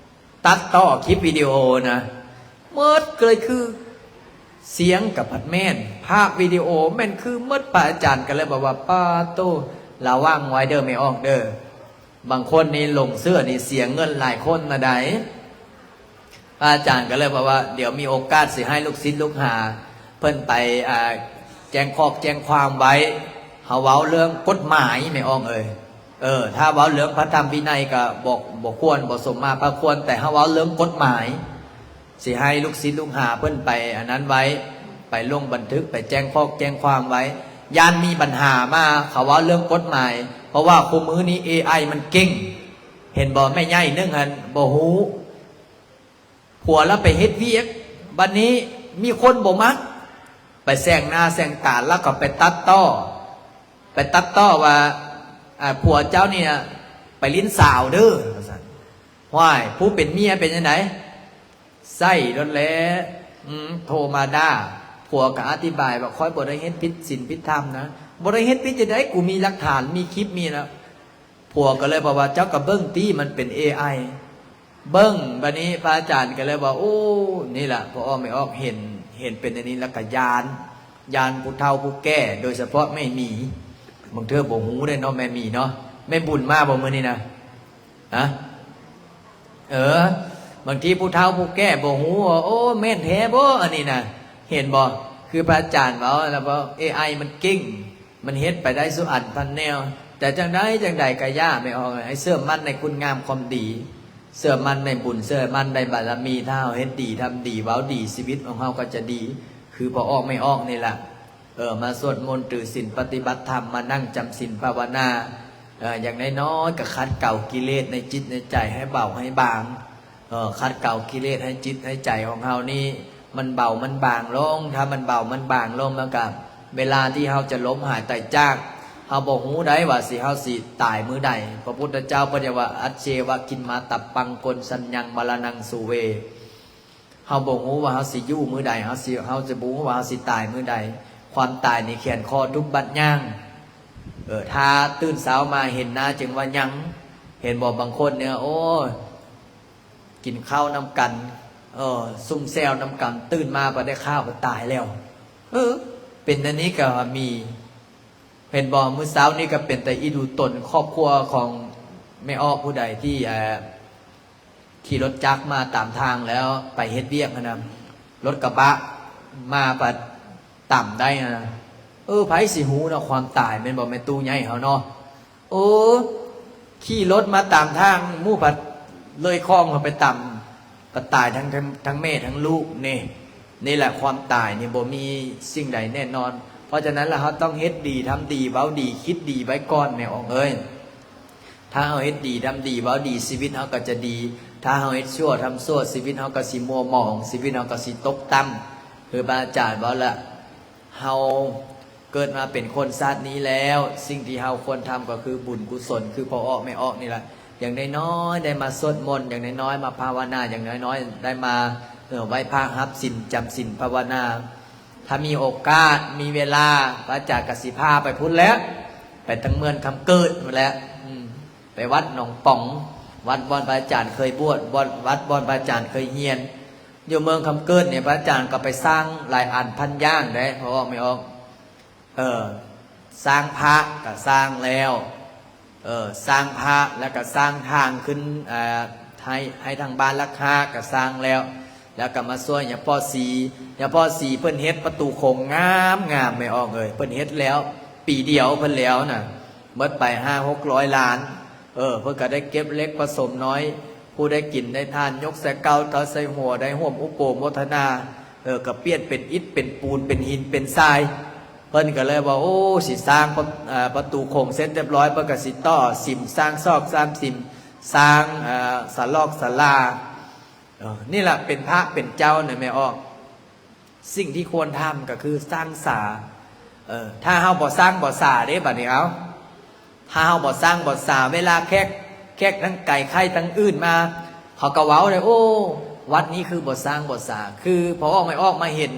ຕັດຕໍ່ຄລິບວິດີໂອນະ ໝົດເລີຍ ຄືສຽງກໍພັດແມ່ນ ພາບວິດີໂອແມ່ນຄືໝົດ. ພະອາຈານກໍເລີຍບອກວ່າ ປາໂຕ ລະວັງໄວ້ເດີແມ່ອອກເດີ ບາງຄົນນີ້ຫຼົງເຊື່ອນີ້ເສຍເງິນຫຼາຍຄົນນະໃດ໋. ພະອາຈານກໍເລີຍບອກວ່າ ດຽວມີໂອກາດຊິໃຫ້ລູກສິດລູກຫາເພິ່ນໄປ ອ່າ ແຈ້ງຄອກແຈ້ງຄວາມໄວ້. ເຮົາເວົ້າເລື່ອງກົດໝາຍແມ່ອອກເອີຍ. ເອີ ຖ້າເວົ້າເລື່ອງພະທຳວິໄນກໍບໍ່ ບໍ່ຄວນ ບໍ່ສົມມາພະຄວນ ແຕ່ເຮົາເວົ້າເລື່ອງກົດໝາຍ ຊິໃຫ້ລູກສິດລູກຫາເພິ່ນໄປອັນນັ້ນໄວ້ ໄປລົງບັນທຶກ ໄປແຈ້ງຄອກແຈ້ງຄວາມໄວ້ ຢ້ານມີບັນຫາມາ. ເຂົາເວົ້າເລື່ອງກົດໝາຍ ເພາະວ່າຄູ່ມື້ນີ້ເອໄອມັນເກັ່ງ ເຫັນບໍ່? ແມ່ໃຫຍ່ໜຶ່ງຫັ້ນບໍ່ຮູ້ ຜົວລະໄປເຮັດວຽກ ບັດນີ້ມີຄົນບໍ່ມັກ ໄປແຊງໜ້າແຊງຕາ ລະກໍໄປຕັດຕໍ່ ໄປຕັດຕໍ່ວ່າ ອ່າ ຜົວເຈົ້ານີ້ນະໄປຫຼິ້ນສາວເດີ ວ່າຊັ້ນ. ຫ້ວຍ ຜູ້ເປັນເມຍເປັນຈັ່ງໃດ? ໃສ່ໂລດແຫຼະ ອືມ ໂທມາດ່າ ຜົວກໍອະທິບາຍວ່າ ຂ້ອຍບໍ່ໄດ້ເຮັດຜິດສິນຜິດທຳນະ. ບໍ່ໄດ້ເຮັດຜິດຈັ່ງໃດ? ກູມີຫຼັກຖານ ມີຄລິບ ມີນະ. ຜົວກໍເລີຍບອກວ່າ ເຈົ້າກໍເບິ່ງຕິ ມັນເປັນເອໄອ ເບິ່ງ. ບັດນີ້ພະອາຈານກໍເລີຍວ່າ ໂອ້ ນີ້ລະ ພໍ່ອອກແມ່ອອກເຫັນ ເຫັນເປັນອັນນີ້ລະກະຢ້ານ ຢ້ານຜູ້ເຖົ້າຜູ້ແກ່ ໂດຍສະເພາະແມ່ໝີ. ບາງເທື່ອບໍ່ຮູ້ເດ້ເນາະ ແມ່ໝີເນາະ. ແມ່ບຸນມາບໍ່ມື້ນີ້ນະ? ຮະ? ເອີ ບາງທີຜູ້ເຖົ້າຜູ້ແກ່ບໍ່ຮູ້ວ່າ ໂອ້ ແມ່ນແທ້ບໍ່ອັນນີ້ນະ. ເຫັນບໍ່? ຄືພະອາຈານເວົ້າ ລະເວົ້າ ເອໄອມັນເກັ່ງ ມັນເຮັດໄປໄດ້ສູ່ອັນພັນແນວ. ແຕ່ຈັ່ງໃດຈັ່ງໃດກໍຢ່າ ແມ່ອອກ ໃຫ້ເຊື່ອໝັ້ນໃນຄຸນງາມຄວາມດີ ເຊື່ອໝັ້ນໃນບຸນ ເຊື່ອໝັ້ນໃນບາລະມີ. ຖ້າເຮົາເຮັດດີ ທຳດີ ເວົ້າດີ ຊີວິດຂອງເຮົາກໍຈະດີ ຄືພໍ່ອອກແມ່ອອກນີ້ລະ. ເອີ ມາສວດມົນ ຖືສິນ ປະຕິບັດທຳ ມານັ່ງຈຳສິນພາວະນາ ເອີ ຢ່າງນ້ອຍໆກໍຂັດເກົາກິເລດໃນຈິດໃນໃຈໃຫ້ເບົາໃຫ້ບາງ. ເອີ ຂັດເກົາກິເລດໃຫ້ຈິດໃຫ້ໃຈຂອງເຮົານີ້ມັນເບົາມັນບາງລົງ. ຖ້າມັນເບົາມັນບາງລົງ ມັນກະ ເວລາທີ່ເຮົາຈະລົ້ມຫາຍຕາຍຈາກ ເຮົາບໍ່ຮູ້ໄດ້ວ່າຊິ ເຮົາຊິຕາຍມື້ໃດ. ພະພຸດທະເຈົ້າເພິ່ນເອີ້ນວ່າ ອັດເຊວະ ກິມມາຕັບປັງ ໂກນສັນຍັງ ມະລະນັງ ສຸເວ. ເຮົາບໍ່ຮູ້ວ່າເຮົາຊິຢູ່ມື້ໃດ ເຮົາຊິ ເຮົາຈະບໍ່ຮູ້ວ່າເຮົາຊິຕາຍມື້ໃດ. ຄວາມຕາຍນີ້ແຂນຂໍ້ທຸບບັດຍ່າງ. ເອີ ຖ້າຕື່ນເຊົ້າມາເຫັນໜ້າຈຶ່ງວ່າຍັງ. ເຫັນບໍ່? ບາງຄົນນີ້ ໂອ້ ກິນເຂົ້ານຳກັນ ເອີ ຊຸມແຊວນຳກັນ ຕື່ນມາບໍ່ໄດ້ຂ່າວວ່າຕາຍແລ້ວ. ເອີ ເປັນອັນນີ້ກໍວ່າມີ. ເຫັນບໍ່? ມື້ເຊົ້ານີ້ກໍເປັນຕາອີດູຕົນຄອບຄົວຂອງແມ່ອອກຜູ້ໃດທີ່ ເອີ ຂີ່ລົດຈັກມາຕາມທາງແລ້ວໄປເຮັດວຽກຫັ້ນນະ ລົດກະບະມາປະຕຳໄດ້ຫັ້ນນະ. ເອີ ໃຜຊິຮູ້ເນາະ ຄວາມຕາຍ ແມ່ນບໍ່ ແມ່ຕູ້ໃຫຍ່ເຮົາເນາະ? ໂອ້ ຂີ່ລົດມາຕາມທາງ ໝູ່ພັດເລີຍຄອງເຮົາໄປຕຳ ກໍຕາຍທັງ ທັງ ທັງແມ່ທັງລູກນີ້. ນີ້ແຫຼະ ຄວາມຕາຍນີ້ບໍ່ມີສິ່ງໃດແນ່ນອນ. ເພາະສະນັ້ນລະ ເຮົາຕ້ອງເຮັດດີ ທຳດີ ເວົ້າດີ ຄິດດີໄວ້ກ່ອນ ແມ່ອອກເອີຍ. ຖ້າເຮົາເຮັດດີ ທຳດີ ເວົ້າດີ ຊີວິດເຮົາກໍຈະດີ. ຖ້າເຮົາເຮັດຊົ່ວທຳຊົ່ວ ຊີວິດເຮົາກໍຊິມົວໝອງ ຊີວິດເຮົາກໍຊິຕົກຕ່ຳ. ຄືພະອາຈານເວົ້າລະ ເຮົາເກີດມາເປັນຄົນຊາດນີ້ແລ້ວ ສິ່ງທີ່ເຮົາຄວນທຳກໍຄືບຸນກຸສົນ ຄືພໍ່ອອກແມ່ອອກນີ້ລະ. ຢ່າງນ້ອຍໆ ໄດ້ມາສວດມົນ ຢ່າງນ້ອຍໆ ມາພາວະນາ ຢ່າງນ້ອຍໆ ໄດ້ມາ ເອີ ໄຫວ້ພະ ຮັບສິນ ຈຳສິນ ພາວະນາ. ຖ້າມີໂອກາດ ມີເວລາ ພະອາຈານກໍຊິພາໄປພຸ້ນແຫຼະ ໄປທາງເມືອງຄຳເກີດພຸ້ນແຫຼະ ອືມ ໄປວັດໜອງປອງ ວັດບ່ອນພະອາຈານເຄີຍບວດ ບ່ອນ ວັດບ່ອນພະອາຈານເຄີຍຮຽນ. ຢູ່ເມືອງຄຳເກີດນີ້ ພະອາຈານກໍໄປສ້າງຫຼາຍອັນພັນຢ່າງເດ້ ພໍ່ອອກແມ່ອອກ. ເອີ ສ້າງພະກໍສ້າງແລ້ວ ເອີ ສ້າງພະ ແລ້ວກໍສ້າງທາງຂຶ້ນ ເອີ ໃຫ້ ໃຫ້ທາງບ້ານຫຼັກຫ້າກໍສ້າງແລ້ວ ແລ້ວກໍມາຊ່ວຍຍາພໍ່ສີ. ຍາພໍ່ສີເພິ່ນເຮັດປະຕູໂຂງງາມໆ ແມ່ອອກເອີຍ ເພິ່ນເຮັດແລ້ວ ປີດຽວເພິ່ນແລ້ວນະ ໝົດໄປຫ້າຫົກຮ້ອຍລ້ານ. ເອີ ເພິ່ນກໍໄດ້ເກັບເລັກປະສົມນ້ອຍ ຜູ້ໄດ້ກິນໄດ້ທານ ຍົກໃສ່ເກົ້າ ຖອຍໃສ່ຫົວ ໄດ້ຮ່ວມອຸໂປໂມທະນາ. ເອີ ກໍປ່ຽນເປັນອິດເປັນປູນ ເປັນຫີນເປັນຊາຍ. ເພິ່ນກໍເລີຍວ່າ ໂອ້ ຊິສ້າງປະ ເອີ ປະຕູໂຂງເສັດຮຽບຮ້ອຍ ເພິ່ນກໍຊິຕໍ່ສິມ ສ້າງຊອກສ້າງສິມ ສ້າງ ເອີ ສາລອກສາລາ. ເອີ ນີ້ລະເປັນພະເປັນເຈົ້ານະແມ່ອອກ ສິ່ງທີ່ຄວນທຳກໍຄືສ້າງສາ. ເອີ ຖ້າເຮົາບໍ່ສ້າງບໍ່ສາເດ້ ບາດນີ້ເອົາ ຖ້າເຮົາບໍ່ສ້າງບໍ່ສາ ເວລາແຂກ ແຂກທາງໄກໄຄທາງອື່ນມາ ເຂົາກໍເວົ້າເດ້ ໂອ້ ວັດນີ້ຄືບໍ່ສ້າງບໍ່ສາ. ຄືພໍ່ອອກແມ່ອອກມາເຫັນ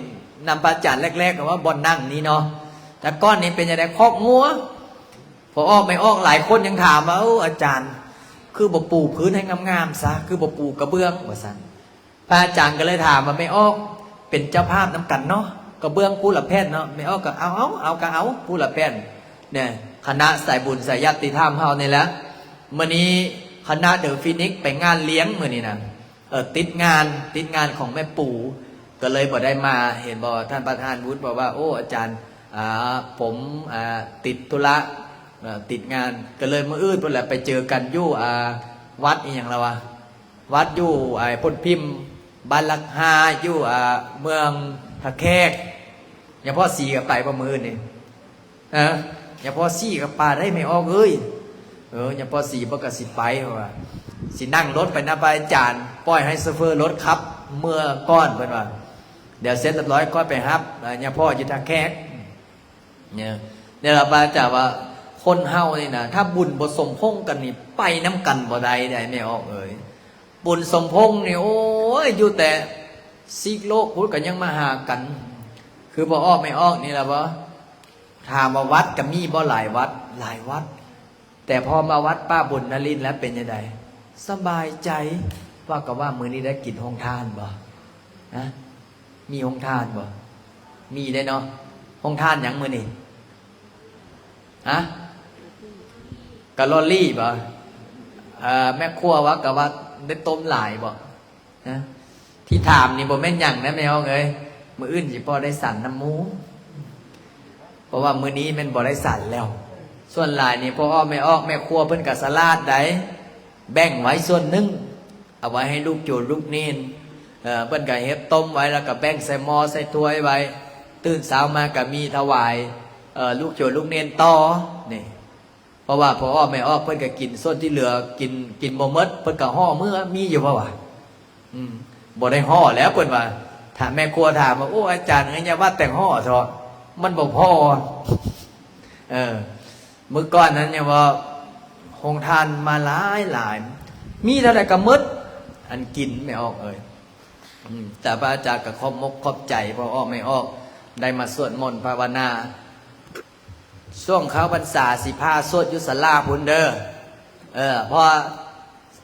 ນຳພະອາຈານແລກໆ ກໍວ່າບ່ອນນັ່ງນີ້ເນາະ ແຕ່ກ່ອນນີ້ເປັນຈັ່ງໃດ ຄອກງົວ. ພໍ່ອອກແມ່ອອກຫຼາຍຄົນຍັງຖາມວ່າ ໂອ້ ອາຈານ ຄືບໍ່ປູພື້ນໃຫ້ງາມໆຊະ ຄືບໍ່ປູກະເບື້ອງ ວ່າຊັ້ນ. ພະອາຈານກໍເລີຍຖາມວ່າ ແມ່ອອກເປັນເຈົ້າພາບນຳກັນເນາະ ກະເບື້ອງຜູ້ລະແຜ່ນເນາະ. ແມ່ອອກກໍເອົາ ເອົາ ເອົາກໍເອົາຜູ້ລະແຜ່ນ. ແນ່ ຄະນະສາຍບຸນສາຍຍາດຕິທຳເຮົານີ້ແຫຼະ ມື້ນີ້ຄະນະເດີຟີນິກໄປງານລ້ຽງມື້ນີ້ນະ ເອີ ຕິດງານ ຕິດງານຂອງແມ່ປູ ກໍເລີຍບໍ່ໄດ້ມາ. ເຫັນບໍ່ ທ່ານປະທານວຸດບອກວ່າ ໂອ້ ອາຈານ ອ່າ ຜົມ ອ່າ ຕິດທຸລະ ເອີ ຕິດງານ ກໍເລີຍມື້ອື່ນພຸ້ນແຫຼະ ໄປເຈີກັນຢູ່ ອ່າ ວັດອີ່ຫຍັງລະວະ ວັດຢູ່ ໄອ້ ພົ້ນພິມ ບ້ານຫຼັກຫ້າ ຢູ່ ອ່າ ເມືອງທ່າແຂກ. ຍາພໍ່ສີກໍໄປບໍ່ມື້ອື່ນນີ້? ຮະ? ຍາພໍ່ສີກໍໄປໄດ້ແມ່ອອກເອີຍ. ເອີ ຍາພໍ່ສີເພິ່ນກໍຊິໄປ ເພາະວ່າຊິນັ່ງລົດໄປນຳພະອາຈານ ປ່ອຍໃຫ້ໂຊເຟີລົດຂັບເມືອກ່ອນ ເພິ່ນວ່າ ດຽວເສັດຮຽບຮ້ອຍຄ່ອຍໄປຮັບ ເອີ ຍາພໍ່ຢູ່ທ່າແຂກ. ເນຍ ນີ້ລະພະອາຈານວ່າ ຄົນເຮົານີ້ນະ ຖ້າບຸນບໍ່ສົມພົງກັນນີ້ ໄປນຳກັນບໍ່ໄດ້ໃດ໋ ແມ່ອອກເອີຍ. ບຸນສົມພົງນີ້ ໂອ້ຍ ຢູ່ແຕ່ຊີກໂລກພຸ້ນກໍຍັງມາຫາກັນ. ຄືພໍ່ອອກແມ່ອອກນີ້ລະບໍ່? ຖາມວ່າວັດກໍມີບໍ່? ຫຼາຍວັດ ຫຼາຍວັດ. ແຕ່ພໍມາວັດປ່າບຸນນະລິນແລ້ວເປັນຈັ່ງໃດ? ສະບາຍໃຈ. ວ່າກໍວ່າມື້ນີ້ໄດ້ກິນໂຮງທານບໍ່? ຮະ? ມີໂຮງທານບໍ່? ມີເດ້ເນາະ. ໂຮງທານຫຍັງມື້ນີ້? ຮະ? ກະລໍລີ້ບໍ່? ເອີ ແມ່ຄົວວ່າກະວ່າໄດ້ຕົ້ມຫຼາຍບໍ່? ຮະ? ທີ່ຖາມນີ້ບໍ່ແມ່ນຫຍັງນະແມ່ອອກເອີຍ. ມື້ອື່ນຊິພໍໄດ້ສັນນຳໝູ່. ເພາະວ່າມື້ນີ້ແມ່ນບໍ່ໄດ້ສັນແລ້ວ. ສ່ວນຫຼາຍນີ້ພໍ່ອອກແມ່ອອກ ແມ່ຄົວເພິ່ນກະສະຫຼາດໃດ໋ ແບ່ງໄວ້ສ່ວນໜຶ່ງ ເອົາໄວ້ໃຫ້ລູກໂຈນລູກເນນ. ເອີ ເພິ່ນກໍເຮັດຕົ້ມໄວ້ ແລ້ວກໍແບ່ງໃສ່ໝໍ້ໃສ່ຖ້ວຍໄວ້. ຕື່ນເຊົ້າມາກໍມີຖວາຍ ເອີ ລູກໂຈນລູກເນນຕໍ່ນີ້. ເພາະວ່າພໍ່ອອກແມ່ອອກເພິ່ນກໍກິນ ສ່ວນທີ່ເຫຼືອກິນ ກິນບໍ່ໝົດ ເພິ່ນກໍຫໍ່ເມືອ. ມີຢູ່ບໍ່ວະ? ອືມ ບໍ່ໄດ້ຫໍ່ແລ້ວເພິ່ນວ່າ. ຖ້າແມ່ຄົວຖາມວ່າ ໂອ້ ອາຈານ ເອີຍ ຢ່າວ່າແຕ່ຫໍ່ເຖາະ ມັນບໍ່ພໍ. ເອີ ມື້ກ່ອນນັ້ນຍັງວ່າໂຮງທານມາຫຼາຍໆ ມີເທົ່າໃດກໍໝົດ ອັນກິນແມ່ອອກເອີຍ. ອືມ ແຕ່ພະອາຈານກໍຂອບມົກຂອບໃຈພໍ່ອອກແມ່ອອກ ໄດ້ມາສວດມົນພາວະນາ. ຊ່ວງເຂົ້າພັນສາຊິພາສວດຢູ່ສາລາພຸ້ນເດີ. ເອີ ເພາະວ່າ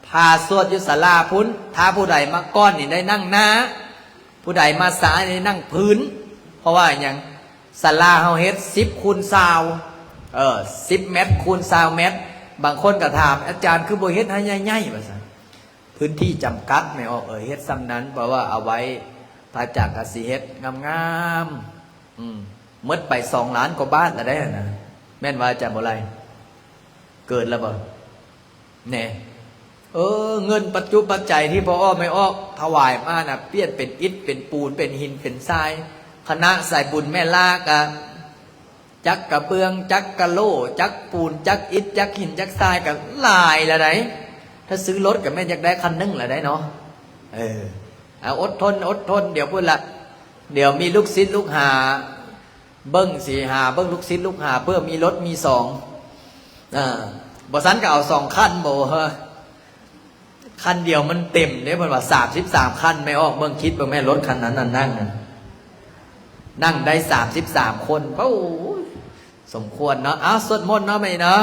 ພາສວດຢູ່ສາລາພຸ້ນ ຖ້າຜູ້ໃດມາກ່ອນນີ້ໄດ້ນັ່ງໜ້າ ຜູ້ໃດມາຊ້ານີ້ໄດ້ນັ່ງພື້ນ. ເພາະວ່າຫຍັງ? ສາລາເຮົາເຮັດສິບຄູນຊາວ ເອີ ສິບແມັດຄູນຊາວແມັດ. ບາງຄົນກໍຖາມ ອາຈານຄືບໍ່ເຮັດໃຫ້ໃຫຍ່ໆ ວ່າຊັ້ນ. ພື້ນທີ່ຈຳກັດແມ່ອອກເອີຍ ເຮັດສ່ຳນັ້ນ ເພາະວ່າເອົາໄວ້ ພະອາຈານກໍຊິເຮັດງາມໆ. ອືມ ໝົດໄປສອງລ້ານກວ່າບາດລະໄດ໋ຫັ້ນນະ. ແມ່ນວ່າອາຈານບໍ່ໄຫຼ? ເກີນລະບໍ່? ແນ່ ເອີ ເງິນປັດຈຸປັດໄຈທີ່ພໍ່ອອກແມ່ອອກຖວາຍມານະ ປ່ຽນເປັນອິດເປັນປູນ ເປັນຫີນເປັນຊາຍ. ຄະນະສາຍບຸນແມ່ລາກະ ຈັກກະເບື້ອງ ຈັກກະໂຫຼ ຈັກປູນ ຈັກອິດ ຈັກຫີນ ຈັກຊາຍ ກໍຫຼາຍລະໄດ໋. ຖ້າຊື້ລົດກໍແມ່ນຢາກໄດ້ຄັນໜຶ່ງລະໄດ໋ເນາະ. ເອີ ເອົາ ອົດທົນ ອົດທົນ ດຽວພຸ້ນລະ ດຽວມີລູກສິດລູກຫາເບິ່ງ ຊິຫາເບິ່ງລູກສິດລູກຫາ ເພື່ອມີລົດມີສອງ. ເອີ ບໍ່ຊັ້ນກໍເອົາສອງຄັນ ບໍ່ ຄັນດຽວມັນເຕັມເດ້ ເພິ່ນວ່າສາມສິບສາມຄັນ. ແມ່ອອກເບິ່ງ ຄິດເບິ່ງແມ່ ລົດຄັນນັ້ນນະ ນັ່ງ ນັ່ງໄດ້ສາມສິບສາມຄົນ. ໂອ້ຍ ສົມຄວນເນາະ. ເອົາ ສວດມົນເນາະ ແມ່ເນາະ.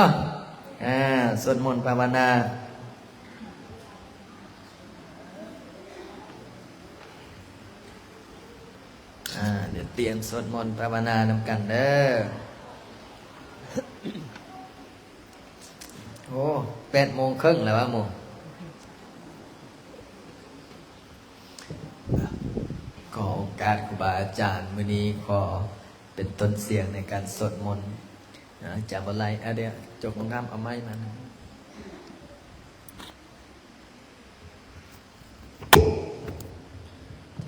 ອາ ສວດມົນພາວະນາ. ອາ ດຽວຕຽມສວດມົນພາວະນານຳກັນເດີ. ໂອ້ ແປດໂມງເຄິ່ງແລ້ວວະ ໝູ່. ຂໍໂອກາດຄູບາອາຈານ ມື້ນີ້ຂໍເປັນຕົ້ນສຽງໃນການສວດມົນ. ອາ ຈາບໍ່ໄຫຼ ອາ ດຽວ ຈົກງາມ ເອົາໄມມາ. ອ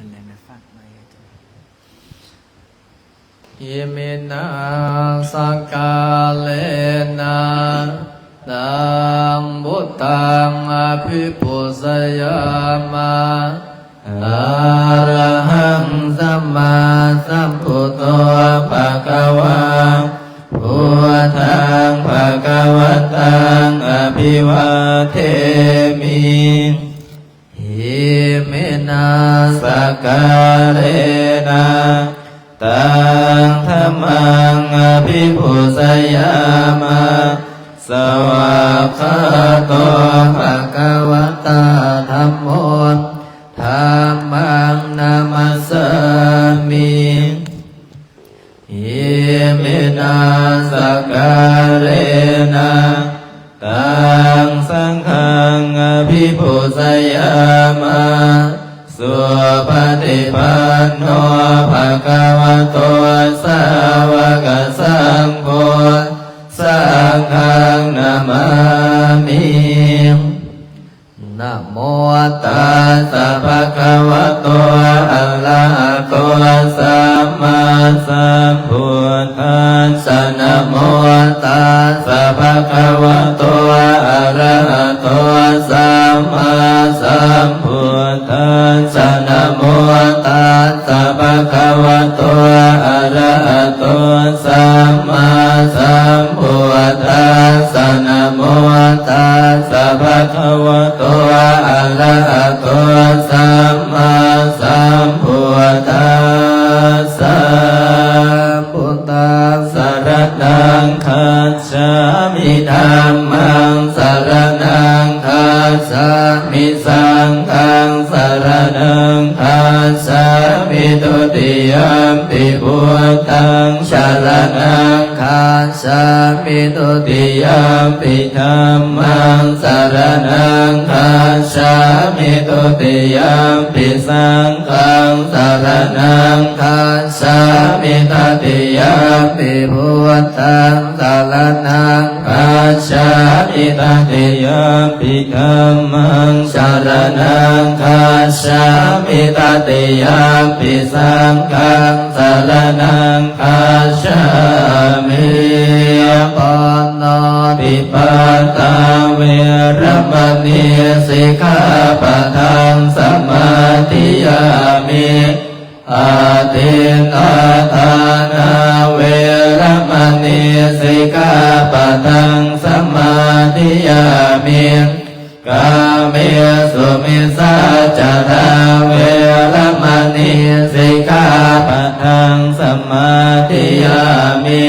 ັນນັ້ນນະ ຝາກໄມໃຫ້ເຈົ້າ. Iminā sakkārena taṃ buddhaṃ abhipūjayāma. Arahaṃ sammāsambuddho bhagavā, buddhaṃ bhagavantaṃ abhivādemi. Iminā sakkārena taṃ dhammaṃ abhipūjayāma. Svākkhāto bhagavatā dhammo, dhammaṃ namassāmi. Iminā sakkārena taṃ saṅghaṃ abhipūjayāma. Supaṭipanno bhagavato sāvakasaṅgho, saṅghaṃ namāmi. Namo tassa bhagavato arahato sammāsambuddhassa. Namo tassa bhagavato arahato sammāsambuddhassa. Namo tassa bhagavato arahato sammāsambuddhassa. Namo tassa bhagavato arahato sammāsambuddhassa. Buddhaṃ saraṇaṃ gacchāmi. Dhammaṃ saraṇaṃ gacchāmi. Saṅghaṃ saraṇaṃ gacchāmi. Dutiyampi buddhaṃ saraṇaṃ gacchāmi. Dutiyampi dhammaṃ saraṇaṃ gacchāmi. Dutiyampi saṅghaṃ saraṇaṃ gacchāmi. Tatiyampi buddhaṃ saraṇaṃ gacchāmi. Tatiyampi dhammaṃ saraṇaṃ gacchāmi. Tatiyampi saṅghaṃ saraṇaṃ gacchāmi. Pāṇātipātā veramaṇī sikkhāpadaṃ samādiyāmi. Adinnādānā veramaṇī sikkhāpadaṃ samādiyāmi. Kāmesu micchācārā veramaṇī sikkhāpadaṃ samādiyāmi.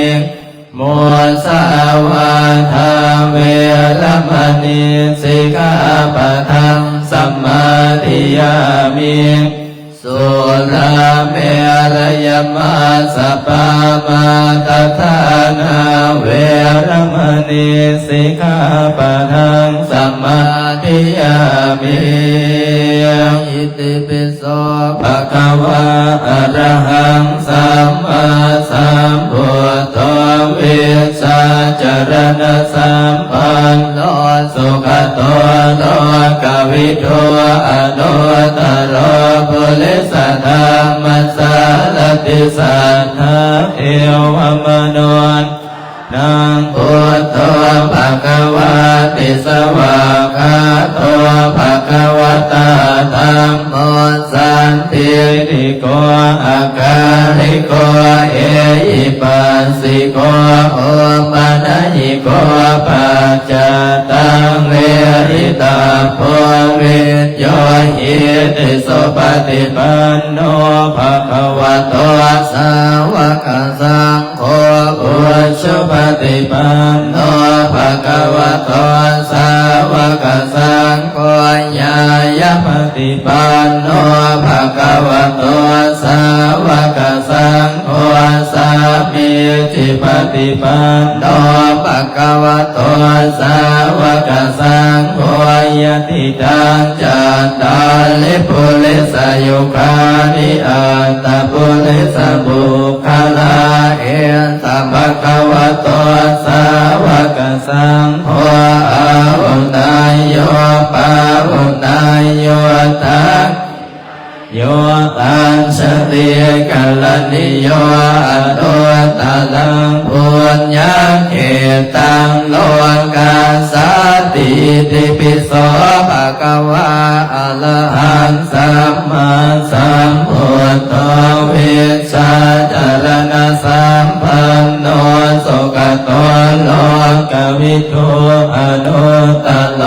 Musāvādā veramaṇī sikkhāpadaṃ samādiyāmi. Surāmerayamajjapamādaṭṭhānā veramaṇī sikkhāpadaṃ samādiyāmi. Itipi so bhagavā arahaṃ sammāsambuddho vijjācaraṇasampanno sugato lokavidū anuttaro purisadammasārathi satthā devamanussā ນັງ ພຸດໂທ ພະຄະວາຕິ ສະຫວາກຂາໂຕ ພະຄະວະຕາ ທຳໂມ ສັນທິດຖິໂກ ອາກາລິໂກ ເອຫິປັດສິໂກ ໂອປະນະຍິໂກ ປັດຈະຕັງ ເວລິຕະໂພ ວິນໂຍຫິຕິ ສຸປະຕິປັນໂນ ພະຄະວະໂຕ ສາວະກະສັງ ໂຄ ອຸຊຸປະຕິປັນໂນ ພະຄະວະໂຕ ສາວະກະສັງໂຄ ຍາຍະປະຕິປັນໂນ ພະຄະວະໂຕ ສາວະກະສັງໂຄ ສາມີຈິປະຕິປັນໂນ ພະຄະວະໂຕ ສາວະກະສັງໂຄ ຍະຕິທັງ ຈັດຕາລິ ປຸລິສະຍຸຄານິ ອັດຕະປຸລິສະບຸກຄະລາ ເອ ສະ ພະຄະວະໂຕ ສາວະກະສັງໂຄ ອາຫຸນາໂຍ ປາຫຸນາໂຍ ທັກ ໂຍ ອັນຊະລີກະລະນິໂຍ ອະນຸດຕະລັງ ປຸນຍະເຂຕັງ ໂລກັດສາຕິ ອິຕິປິໂສ ພະຄະວາ ອະລະຫັງ ສຳມາສຳພຸດໂທ ວິຊາຈະລະນະສຳປັນໂນ ສຸກະໂຕ ໂລກະວິທູ ອະນຸດຕະໂລ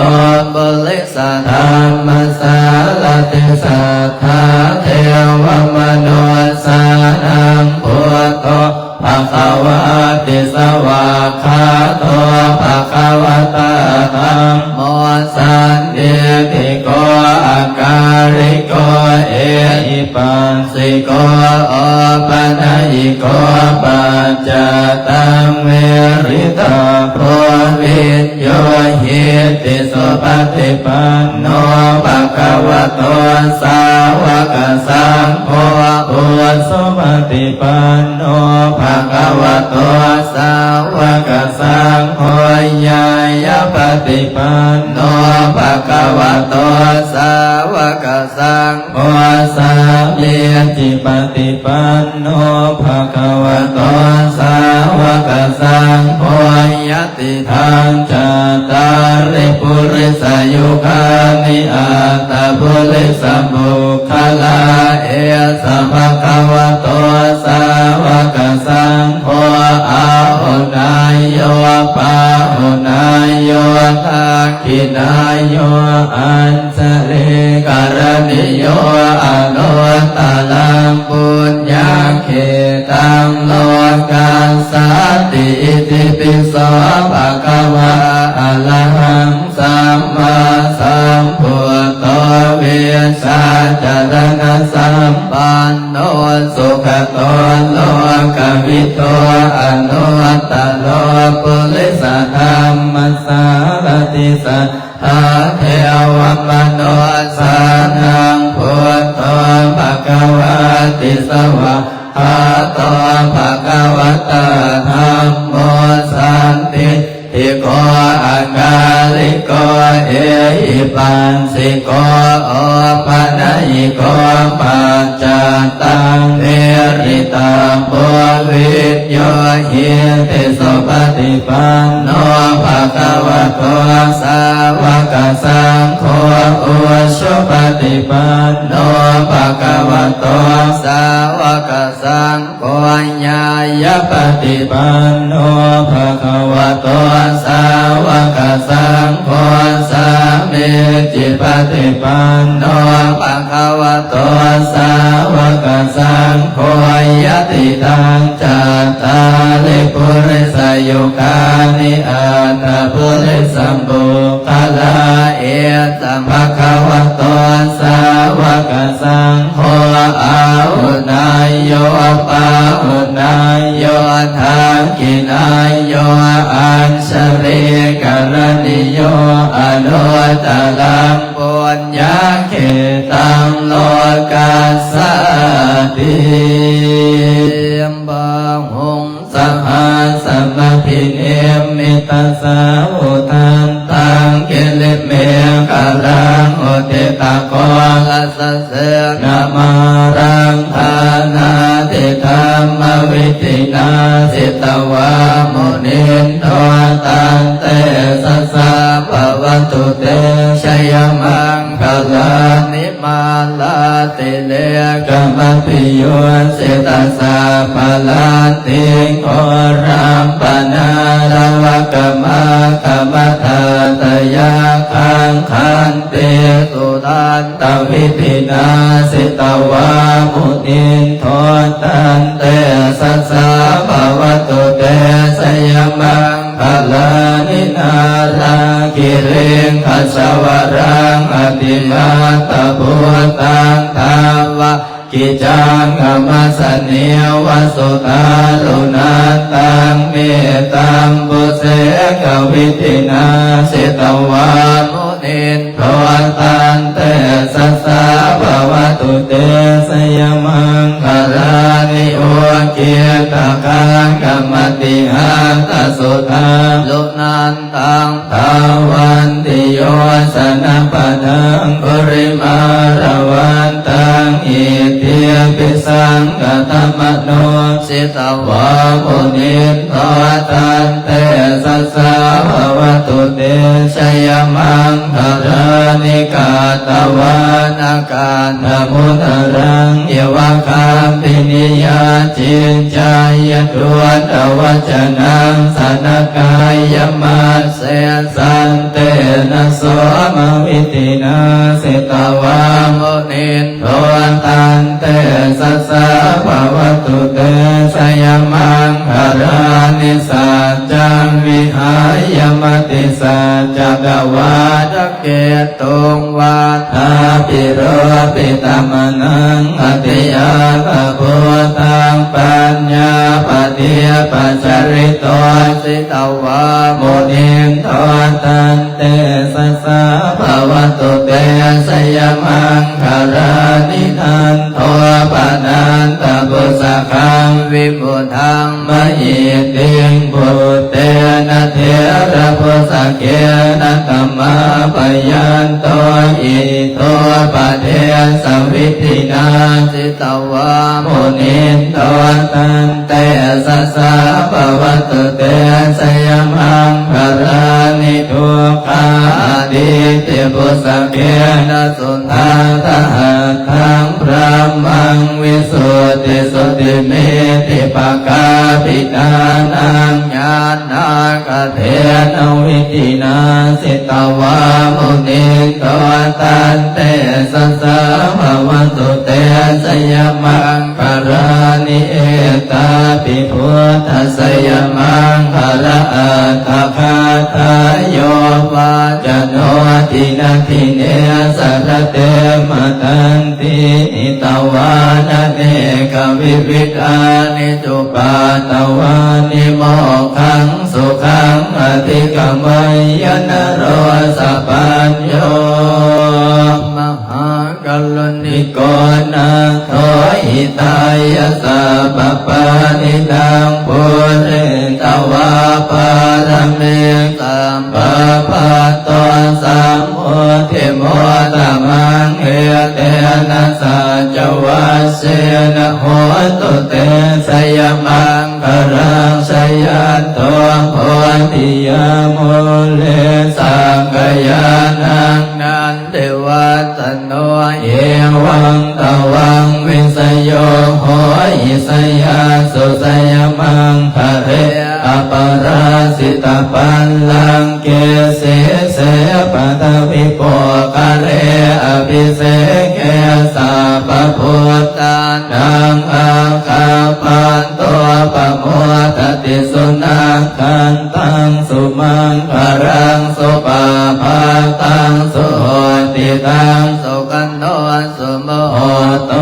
ປຸລິສະທຳມະສາລະຕິ ສັດຖາເທວະມະນຸດສານັງ ພຸດໂທ ພະຄະວາຕິ ສະຫວາກຂາໂຕ ພະຄະວະຕາ ທຳໂມ ສັນທິດຖິໂກ ອາກາລິໂກ ເອຫິປັດສິໂກ ໂອປະນະຍິໂກ ປັດຈະຕັງ ເວລິຕະໂພ ວິນໂຍຫິຕິ ສຸປະຕິປັນໂນ ພະຄະວະໂຕ ສາວະກະສັງໂຄ ອຸຊຸປະຕິປັນໂນ ພະຄະວະໂຕ ສາວະກະສັງໂຄ ຍາຍະປະຕິປັນໂນ ພະຄະວະໂຕ ສາວະກະສັງໂຄ ສາມີຈິປະຕິປັນໂນ ພະຄະວະໂຕ ສາວະກະສັງໂຄ ຍະຕິທັງ ຈັດຕາລິ ປຸລິສະຍຸຄານິ ອັດຕະປຸລິສະບຸກຄະລາ ເອ ສະ ພະຄະວະໂຕ ສາວະກະສັງໂຄ ອາຫຸນາໂຍ ປາຫຸນາໂຍ ທັກ ຂິນາໂຍ ອັນຊະລີກະລະນິໂຍ ອະນຸດຕະລັງ ປຸນຍະເຂຕັງ ໂລກັດສາຕິ ອິຕິປິໂສ ພະຄະວາ ອະລະຫັງ ສຳມາສຳພຸດໂທ ວິຊາຈະລະນະສຳປັນໂນ ສຸກະໂຕ ໂລກະວິທູ ອະນຸດຕະໂລ ປຸລິສະທຳມະສາລະຕິ ສັດຖາເທວະມະນຸດສານັງ ພຸດໂທ ພະຄະວາຕິ ສະຫວາກຂາໂຕ ພະຄະວະຕາ ທຳໂມ ສັນທິ ທິໂກ ອາກາລິໂກ ເອຫິປັດສິໂກ ໂອປະນະຍິໂກ ປັດຈະຕັງ ເວລິຕະໂພ ວິນໂຍຫິຕິ ສຸປະຕິປັນໂນ ພະຄະວະໂຕ ສາວະກະສັງໂຄ ອຸຊຸປະຕິປັນໂນ ພະຄະວະໂຕ ສາວະກະສັງ ໂຄ ຍາຍະປະຕິປັນໂນ ພະຄະວະໂຕ ສາວະກະສັງໂຄ ສາມີຈິປະຕິປັນໂນ ພະຄະວະໂຕ ສາວະກະສັງໂຄ ຍະຕິທັງ ຈັດຕາລິ ປຸລິສະຍຸຄານິ ອັດຕະປຸລິສະບຸກຄະລາ ເອ ສະ ພະຄະວະໂຕ ສາວະກະສັງໂຄ ອາຫຸນາໂຍ ປາຫຸນາໂຍ ທັກຂິນາໂຍ ອັນຊະລີກະລະນິໂຍ ອະນຸດຕະລັງ ປຸນຍະເຂຕັງ ໂລກັດສາຕິ ບາຫຸງ ສະຫັດສະມະພິນິມມິຕະສາວຸທັນຕັງ ກິລິເມຂະລັງ ອຸທິຕະໂຄລະສະເສນະມາລັງ ທານາທິທຳມະ ວິທິນາ ຈິດຕະວາ ມຸນິນໂດ ຕັນເຕຊະສາ ພະວັດຖຸເຕ ໄຊຍະມັງຄະລານິ ມາລາຕິເລກະມະພິຍຸດຊິຕະສັບພະລັດຖິງ ໂຄລັມປະນາລະວະກະມາຄະມະທາຕະຍັກຂັງ ຂັນຕິສຸທັນຕະວິທິນາ ຈິດຕະວາ ມຸນິນໂດ ຕັນເຕຊະສາ ພະວັດຕຸເຕ ໄຊຍະມັງຄະລານິ ນາລັງກິຣິງຄະຊະວະລັງ ອະຕິມັດຕະພຸດຕັງ ທາວະກິຈັງຄະມະສະເນວະ ສຸທາລຸນັນຕັງ ເມຕຳບຸເສກະວິທິນາ ຈິດຕະວາ ມຸນິນໂດ ຕັນເຕຊະສາ ພະວັດຕຸເຕ ໄຊຍະມັງຄະລານິ ອຸກິດຕະຄັງຄະມະຕິຫັນຕະ ສຸທາລຸນັນ ຕັງ ທາວັນຕິໂຍຊະນະປະທຳ ປຸລິມາລະວັນຕັງ ອິດທິພິສັງຄະຕະມະໂນ ຈິດຕະວາ ມຸນິນໂດ ຕັນເຕຊະສາ ພະວັດຕຸເຕ ໄຊຍະມັງຄະລານິ ກາຕະວານະ ກັນທະມຸດຕະລັງ ເຍວະຄາມພິນິຍາ ຈິນຈາຍະດຸດຕະວັດຈະນັງ ສະນະກາຍະມັດ ເສສັນເຕນະ ໂສມະວິທິນາ ຈິດຕະວາ ມຸນິນໂດ ຕັນເຕຊະສາ ພະວັດຕຸເຕ ໄຊຍະມັງຄະລານິ ສັດຈັງວິຫາຍະ ມະຕິສັດຈະກະວາທະເກຕຸງ ວັດຖາພິໂລພິຕະມະນັງ ອະຕິອັດຖະພູຕັງ ປັນຍາປະດິດປະຈະລິໂຕ ຈິດຕະວາ ມຸນິນໂດ ຕັນເຕຊະສາ ພະວັດຕຸເຕ ໄຊຍະມັງຄະລານິ ນັນໂທປະນັນຕະບຸດສະຄັງ ວິມຸດທັງມະຫິດຕິງ ປຸດເຕນະເຖລະບຸດສະເກນະ ຕະມາປະຍັນໂຕ ອິດໂທປະເດຊະວິທິນາ ຈິດຕະວາ ມຸນິນໂດ ຕັນເຕຊະສາ ພະວັດຕຸເຕ ໄຊຍະມັງຄະລານິ ດຸກຂາອະດິດຖິບຸດສະເກນະ ສຸທັດທະຫັດຖັງ ບຣະມັງ ວິສຸດທິສຸດທິມິດທິປະກາພິຕານັງ ຍານາກະເທນະ ວິທິນາ ຈິດຕະວາ ມຸນິນໂດ ຕັນເຕຊະສາ ພະວັດຕຸເຕ ໄຊຍະມັງຄະລານິ ເອຕາປິ ພຸດທະໄຊຍະມັງຄະລະອັດຖະກາຖາ ໂຍວາຈະໂນ ດິນະດິເນ ສະລະເຕ ມະຕັນຕິ ຫິຕະວານະ ເນກະວິວິທານິ ຈຸປັດຕະວານິ ໂມກຂັງ ສຸຂັງ ອະທິກະໄມຍະ ນະໂຣສະປັນໂຍ ມະຫາ ກະລຸນິໂກ ນາໂຖ ຫິຕາຍະ ສັບພະປານິຕັງ ປູເຣຕະວາ ປາລະມີ ສັບພະ ພັດໂຕ ສຳໂພທິມຸດຕະມັງ ເອເຕນະ ສັດຈະວັດເສນະ ໂຫຕຸເຕ ໄຊຍະມັງຄະລັງ ຊະຍັນໂຕ ໂພທິຍາ ມູເລ ສັກກະຍານັງ ນັນ ຕິວັດຕະໂນ ເອວັງຕະວັງ ວິສະໂຍ ໂຫ ຫິ ຊະຍັດສຸ ຊະຍະມັງຄະເລ ອະປະລາຊິຕະບັນລັງເກ ສີເສ ປະທະວິໂປກຄະເລ ອະພິເສເກ ສັບພະພຸດທານັງ ອາຄາພັນໂຕ ປະໂມທະຕິ ສຸນັກຂັນ ຕັງ ສຸມັງຄະລັງ ສຸປະພາຕັງ ສຸໂຫຕິຕັງ ສຸຂະໂນ ສຸມຸໂຫໂຕ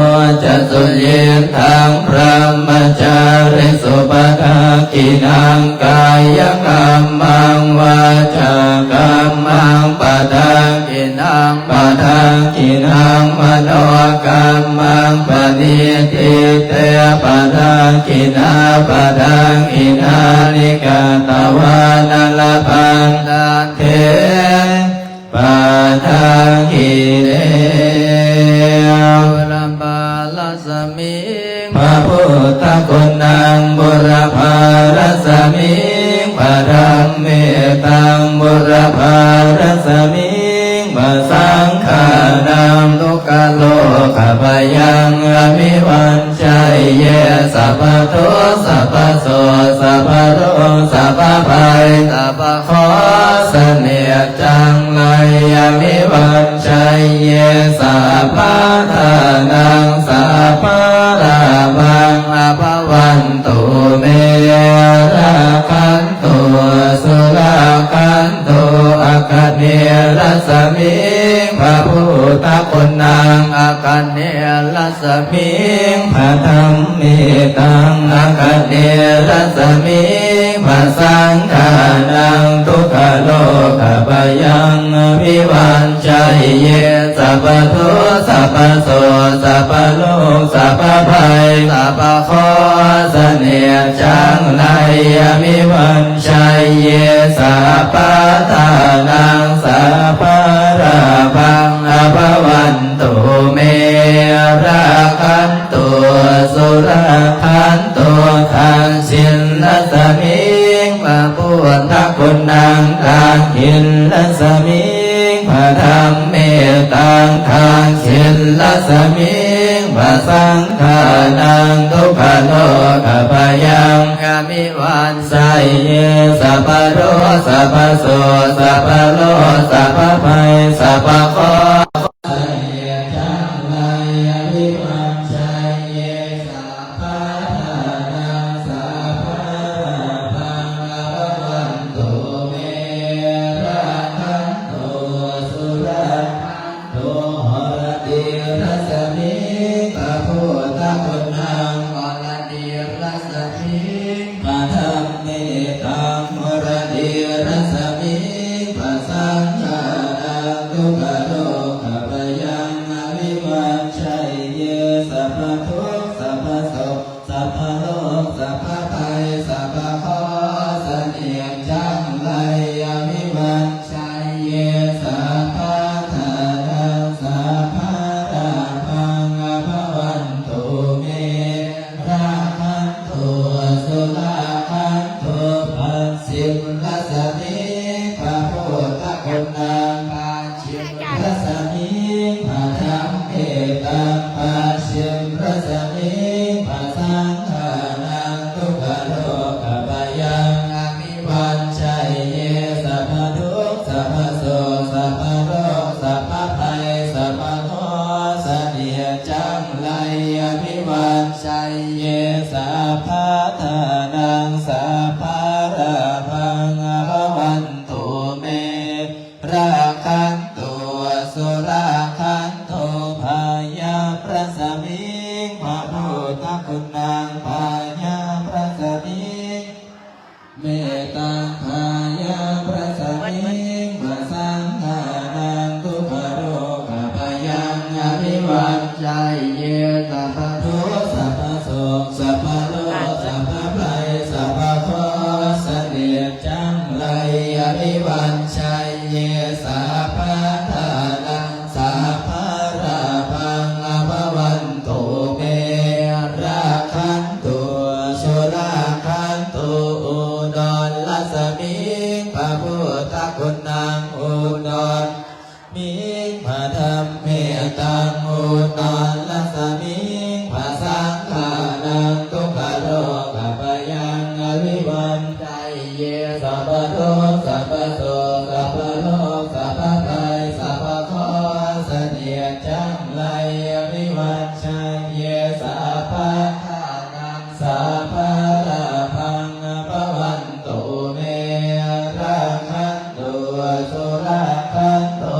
ຈະ ສຸຍິດທັງ ບຣະມະຈາຣິສຸ ປະດັກຂິນັງ ກາຍະກັມມັງ ວາຈາກັມມັງ ປະດັກຂິນັງ ປະດັກຂິນັງ ມະໂນກັມມັງ ປະນິທິເຕ ປະດັກຂິນາ ປະດັກຂິນານິ ກະຕະວານະ ລະພັນຕະເທ ປະດັກຂິເນ ໂອລະປະລະສະມິງ ພະພຸດທະຄຸນນ taṃ, buddhābhāsmiṃ padaṃ me taṃ, buddhābhāsmiṃ pasaṅghānaṃ, dukkharogabhayaṃ avivañjaye, sabbadukkha sabbasoka sabbaroga sabbabhaya sabbaghosā anic- caṃ vā avivañjaye, sabbadhanaṃ sabbalābhaṃ abhavantu me, rakkhantu surakkhantu. Āganerasmiṃ pubbaṃ buddhaguṇaṃ, āganeras- miṃ padaṃ me taṃ, āganerasmiṃ pasaṅghānaṃ, dukkharogabhayaṃ avivañjaye, sabbadukkha sabbasoka sabbaroga sabbabhaya sabbaghosā anic- caṃ vā avivañjaye, sabbadhanaṃ sabbalābhaṃ abhavantu me, rakkhantu surakkhantu. Dakkhiṇarasmiṃ pubbaṃ buddhaguṇaṃ, dakkhiṇarasmiṃ padaṃ me taṃ, dakkhiṇarasmiṃ pasaṅghānaṃ, dukkharogabhayaṃ avivañjaye, sabbadukkha sabbasoka sabbaroga sabbabhaya sabbaghosā anic- caṃ vā avivañjaye, sabbadhanaṃ sabbalābhaṃ abhavantu me, rakkhantu surakkhantu. Dakkhiṇarasmiṃ pubbaṃ buddhaguṇaṃ, dakkhiṇarasmiṃ padaṃ me taṃ, dakkhiṇarasmiṃ pasaṅghānaṃ, dukkharogabhayaṃ avivañjaye, sabbadukkha sabbasoka sabbaroga sabbabhaya sabbaghosā anic- caṃ vā avivañjaye, sabbadhanaṃ sabbalābhaṃ abhavantu me, rakkhantu surakkhantu. Pacchimarasmiṃ pubbaṃ buddhaguṇaṃ, pacchimarasmiṃ padaṃ me taṃ, pacchimarasmiṃ pasaṅghānaṃ, dukkharogabhayaṃ avivañjaye, sabbadukkha sabbasoka sabbaroga sabbabhaya sabbaghosā anic- caṃ vā avivañjaye, sabbadhanaṃ sabbalābhaṃ abhavantu me, rakkhantu surakkhantu. Pāyāpārasmiṃ pubbaṃ buddhaguṇaṃ, pāyāpārasmiṃ me taṃ, pāyāpārasmiṃ pasaṅghānaṃ, dukkharogabhayaṃ avivañjaye, sabbadukkha sabbasoka sabbaroga sabbabhaya sabbaghosā anic- caṃ vā avivañjaye, sabbadhanaṃ sabbalābhaṃ abhavantu me, rakkhantu surakkhantu. Udārarasmiṃ pubbaṃ buddhaguṇaṃ, udārarasmiṃ padaṃ me taṃ, udārarasmiṃ pasaṅghānaṃ, dukkharogabhayaṃ avivañjaye, sabbadukkha sabbasoka sabbaroga sabbabhaya sabbaghosā anic- caṃ vā avivañjaye, sabbadhanaṃ sabbalābhaṃ abhavantu me, rakkhantu surakkhantu.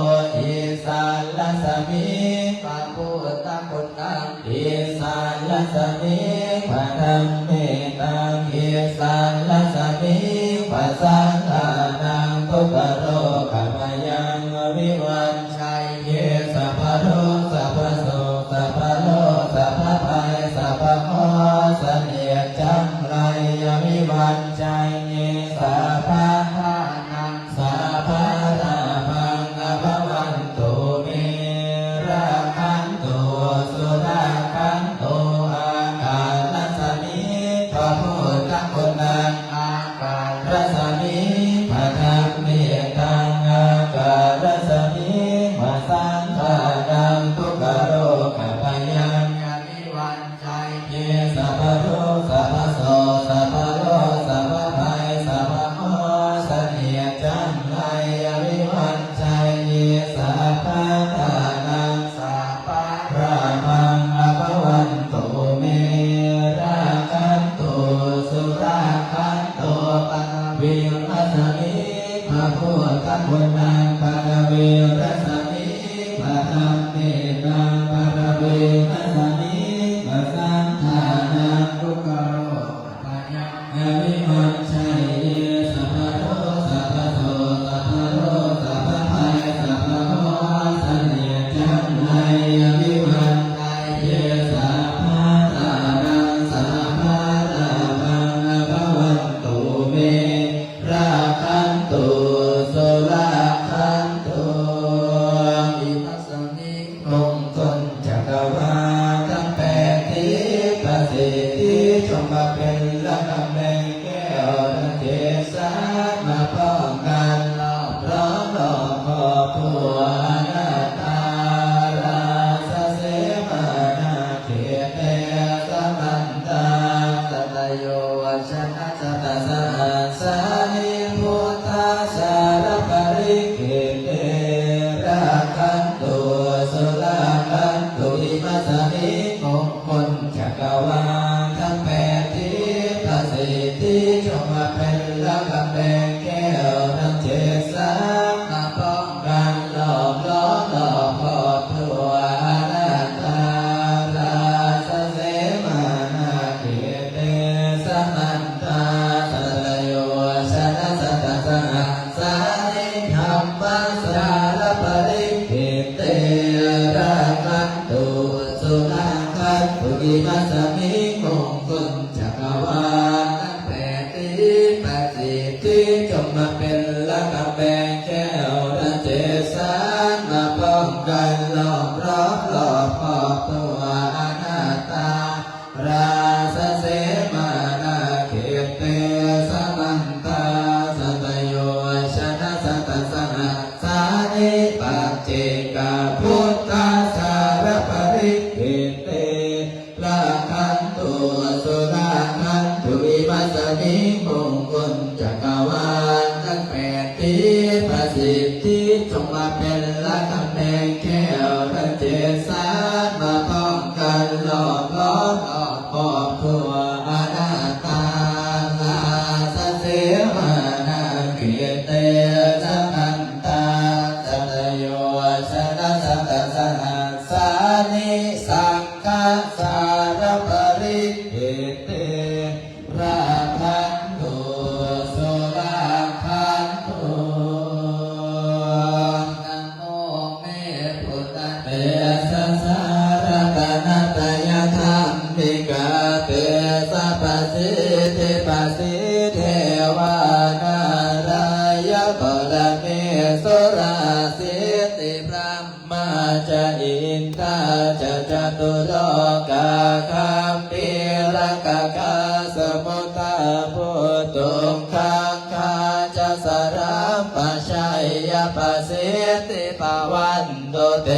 Isārarasmiṃ pubbaṃ buddhaguṇaṃ, isārarasmiṃ padaṃ me taṃ, isārarasmiṃ pasaṅghānaṃ, dukkharogabhayaṃ avivañjaye, sabbadukkha sabbasoka sabbaroga sabbabhaya sabbaghosā anic- caṃ vā avivañjaye, sabbadhanaṃ sabbalābhaṃ abhavantu me, rakkhantu surakkhantu. Ākāsarasmiṃ ປະດັບເມຕັງອາກາລັດສະມິງ ວະສັງຄານັງ ທຸກຂະໂລກະພະຍັງ ຍາວິວັນໄຈ ເຍ ສັບພະທຸກ ສັບພະໂສກ ສັບພະໂລກ ສັບພະໄພ ສັບພະໂຮຄາ ສະເໜີຈັງໄລ ຍາວິວັນໄຈ ເຍ ສັບພະທານັງ ສັບພະລາພັງ ອາພະວັນຕຸເມ ລັກຂັນຕຸ ສຸລັກຂັນຕຸ ປະທະວີງ ລັດສະມິງ ພະພຸດທະຄຸນນັງ ປະທະວີງ ລັດສະມິງ ພະທຳເມຕັງ ປະທະວີງ ລັດສະມິງ ວະສັງຄານັງ ທຸກຂະໂລກະພະຍັງ ຍາວິວັນໄຊເຍ ສັບພະໂລກ ສັບພະໂສກ ສັບພະໂລກ ສັບພະໄພ ສັບພະໂຮຄາ ສະເໜີຈັງໄລ ຍາວິວັນໄຊເຍ ສັບພະທານັງ ສັບພະລາພັງ ອາພະວັນຕຸເມ ລັກຂັນຕຸ ສຸລັກຂັນຕຸ ອິມາສະມິງ ມົງຄົນຈັກກະວານທັງແປດທິດ ປະສິດທິ ຈົ່ງມາເປັນລະກຳແພງແກ້ວທັງເຈັດສັນ ມາປ້ອງກັນລອບລ້ອມລອບຂອບທົ່ວອານາຕາ ລາຊະເສມານາເຂດເຕ ສະມັນຕາ ສັດຕະໂຍຊະນະ ຊະຕະສະຫັດສານິ ພຸດທາສາລະປະລິກິດເຕ ລັກຂັນຕຸ ສຸລັກຂັນຕຸ ອິມາສະມິງ ມົງຄົນຈັກກະວານທັງແປດທິດ ປະສິດທິ ຈົ່ງມາເປັນລະກຳແພງແກ້ວທັງເຈັດສັນ ມາປ້ອງກັນລອບລ້ອມລອບຂອບທົ່ວອານາຕາ ລາຊະເສມານາເຂດເຕ ສະມັນ ຕາ ສັດຕະໂຍຊະນະ ຊະຕະສະຫັດສານິ ທຳມະສາລະປະລິກິດເຕ ລັກຂັນຕຸ ສຸລັກຂັນຕຸ ອິມາສະມິງ ມົງຄົນຈັກກະວານທັງແປດທິດ ປະສິດທິ ຈົ່ງມາເປັນລະກຳແພງແກ້ວທັງເຈັດສັນ ມາປ້ອງກັນລອບລ້ອມລອບຂອບທົ່ວອານາຕາ ລາຊະເສມານາເຂດເຕ ສະມັນຕາ ສັດຕະໂຍຊະນະ ຊະຕະສະຫັດສານິ ປັດເຈກະພຸດທາສາລະປະລິກິດເຕ ລັກຂັນຕຸ ສຸລັກຂັນຕຸ ອິມາສະມິງ ມົງຄົນຈັກກະວານທັງແປດທິດ ປະສິດທິ ຈົ່ງມາເປັນລະກຳແພງແກ້ວທັງເຈັດສັນ ມາປ້ອງກັນລອບລ້ອມລອບຂອບທົ່ວອານາຕາ ລາຊະເສມານາເຂດເຕ ສະມັນຕາ ສັດຕະໂຍຊະນະ ຊະຕະສະຫັດສານິ ສັງຄະສາລະປະລິກິດເຕ ລັກຂັນຕຸ ສຸລັກຂັນຕຸ ນະໂມເມ ພຸດທະເທສະສາ ລັດຕະນະຕະຍະທຳມິກາ ເຕຊະປະສິດທິປະສິດເທວານາລາຍະບໍລະມີ ສຸລາສິດທິ ບຣາມ ມາຈະ ອິນທາຈະ ຈະຕຸໂລກາຄາມປີຣະກະກາ ສະມຸດທາພູຕຸງຄັງຄາຈະ ສະລາມປະໄຊຍະປະສິດທິພະວັນຕຸເຕ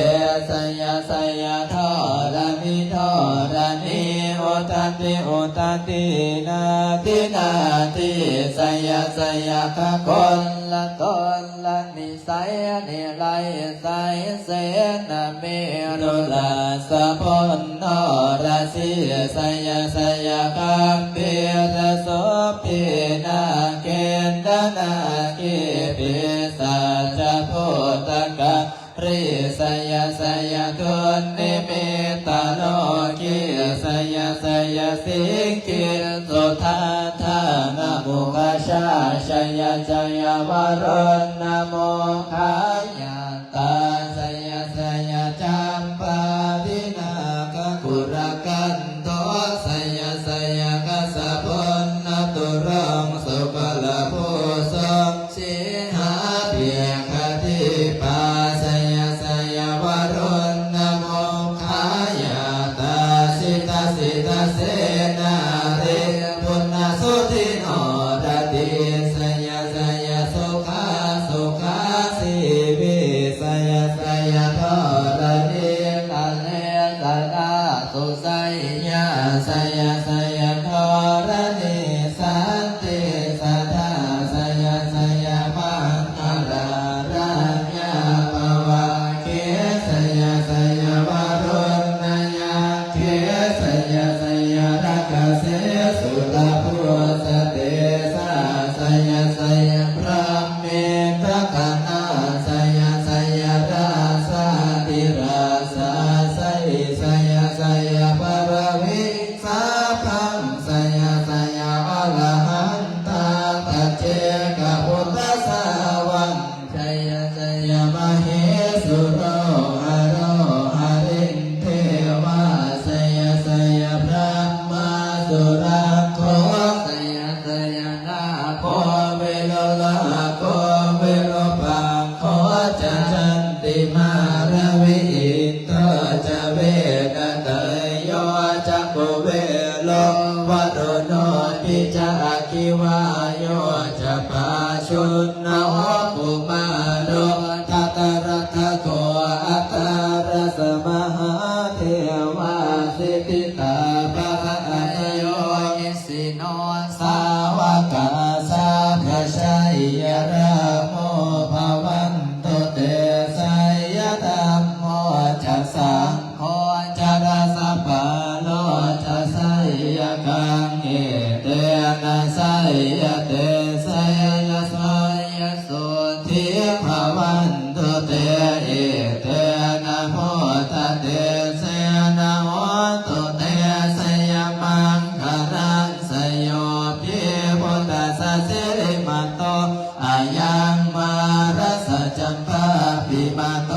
ໄຊຍະໄຊຍະທໍລະນິທໍລະນີ ອຸດຕະຕິອຸດຕະຕິນາທິນາທິ ໄຊຍະໄຊຍະທະກົນລະກົນລະນິ ໄຊນິໄລໄຊເສນະເມລຸລາສະພົນນໍລະສີ ໄຊຍະໄຊຍະຄຳພີລະໂສພີນາເກນດະນາຄີ ປີສາຈະພູຕະກະຣີ ໄຊຍະໄຊຍະທຸນນິມິດຕະໂລຄີ ໄຊຍະໄຊຍະສິງຄິງສຸທັດຖານະມຸຂະຊາ ໄຊຍະໄຊຍະວະລຸນນະໂມຄາຍະ ຕາ ໄຊຍະໄຊຍະຈຳປາວິນາຄະກຸລະກັນໂທ ໄຊຍະໄຊຍະກະສະພົນນະຕຸລົງສຸຄະລະພູສົງ ຊິງຫາພິກຂະທິປາ ໄຊຍະໄຊຍະວະລຸນນະໂມຄາຍະ ຕາສິຕາສິຕາເສນາຣີ ພຸນນະໂສທິໂນລະຕີ ໄຊຍະໄຊ ລາໂພ ວິລຸລາໂຄ ວິຣູປັກໂຂ ຈະ ຈັນຕິມາ ລະວິອິນໂທ ຈະ ເວນະໄຕໂຍ ຈະ ກຸເວໂລ ວະລຸນໂນ ພິ ຈະ ອະຄິວາໂຍ ຈະ ປາຊຸນໂນ ໂອ ກຸມາໂລ ທະຕະຣັດຖະໂກ ອັດຕາລະສະ ມະຫາເທວາ ສິດທິຕາພະຄະອາຊະໂຍ ອິດ ສິໂນ ສາວະກາ ສັບພະໄຊຍະ ລາໂມ ພະວັນຕຸເຕ ໄຊຍະທຳໂມ ຈະ ສັງໂຄ ຈະ ລາສະປາໂລ ຈະ ໄຊຍະກັງ ເອເຕນະ ໄຊຍະເຕ ໄຊຍະ ໄຊຍະ ໂສ ທິພະວັນຕຸເຕ ເອເຕນະໂພທະເຕ ເສນະໂຫຕຸເຕ ໄຊຍະມັງຄະລັງ ໄຊໂຍ ພິ ພຸດທັດສະ ສິລິມະໂຕ ອາຍັງ ມາຣະສະ ຈຳປາ ພິມະໂຕ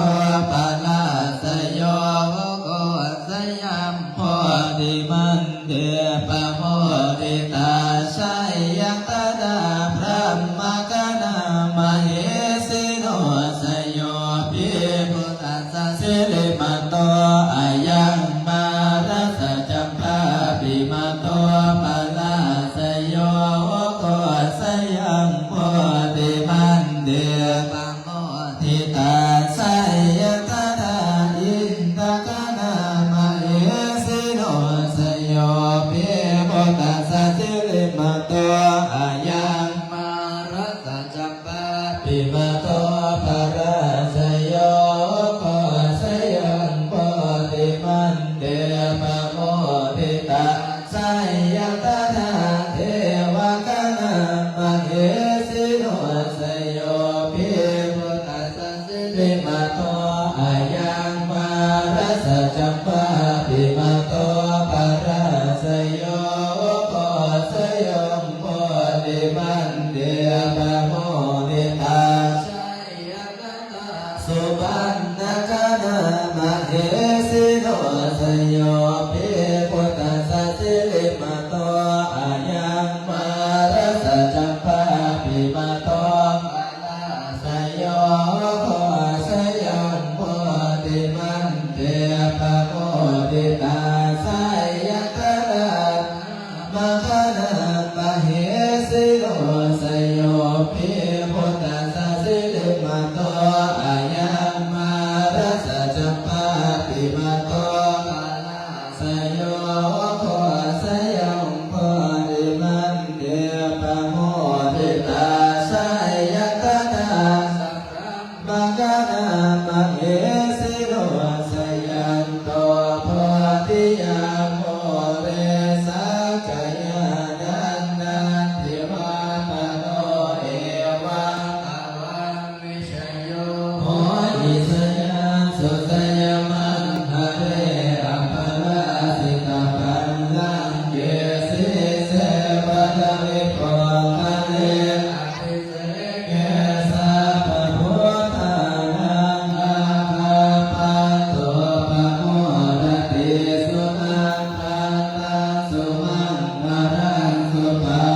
ປະລາຊະໂຍ ໂອໂຄ ຊະຍັງ ໂພທິມັນ ເດ ປະໂມທິຕາ ໄຊຍະຕະນາ ບຣາມະກະນາ ມະເຫສິໂນ ໄຊໂຍ ພິ ພຸດທັດສະ ສິລິມະໂຕ ອາຍັງ ມາຣະສະ ຈຳປາ ພິມະໂຕ ປະລາຊະໂຍ ໂອໂຄ ຊະຍັງ ໂພທິມັນ ເດ ປະ ໂມທິຕາ ໄຊຍະຕະນາ ອິນທະກະນາ ມະເຫສິໂນ ໄຊໂຍ ພິ ພຸດທັດສະ ສິລິມະໂຕ ອາຍັງ ມາຣະສະ ຈຳປາ ພິມະໂຕ ປະລາຊະໂຍ ໂຄ ຊະຍັງ ໂພທິມັນ ເດ ປະໂມທິຕາ ໄຊຍະຕະນາ ເທວະກະນາ ມະເຫສິໂນ ໄຊໂຍ ພິ ພຸດທັດສະ ສິລິມະໂຕ ອາຍັງ ມາຣະສະ ຈຳປາ ພິມະໂຕ ປະລາຊະໂຍ ໂຄ ຊະຍັງ ໂພທິມັນ ເດ ປະໂມທິຕາ ໄຊຍະຕະນາ ສຸບັນນະຄະນາ ມະເຫສິໂນ ໄຊໂຍ ພິ ພຸດທັດສະ ສິລິມະໂຕ ອາຍັງ ມາຣະສະ ຈຳປາ ພິມະໂຕ ປະລາຊະໂຍ ໂຄ ຊະຍັງ ໂພທິມັນ ເດ ປະໂມທິຕາ ໄຊຍະຕະນາ ມະຄະນາ ມະເຫສິໂນ ໄຊໂຍ ພິ ພຸດທັດສະ ສິລິມະໂຕ ອາຍັງ ມາຣະສະ ຈຳປາ ພິມະໂຕ ປະລາຊະໂຍ ໂຄ ຊະຍັງ ໂພທິມັນ ເດ ປະໂມທິຕາ ໄຊຍະຕະນາ ມະຄະນາ ມະເຫສິໂນ ຊະຍັນໂຕ ໂພທິຍາ ໂມເຣ ສັກກະຍານັນດາທິວາທະໂນ ເອວັງ ອະວັງ ວິຊະໂຍ ໂຫຕິ ຊະຍາສຸ ຊະຍະມັງຄະເລ ອະປະລາຊິຕະບັນລັງເກ ສີເສ ປະທະວິໂພຄະເລ ອະພິ ເສເກ ສັບພະພຸດທານັງ ອາຄາປັນໂຕ ປະໂມດະຕິ ສຸນັນທັງ ສຸມັງຄະລັງ ສຸປະພາ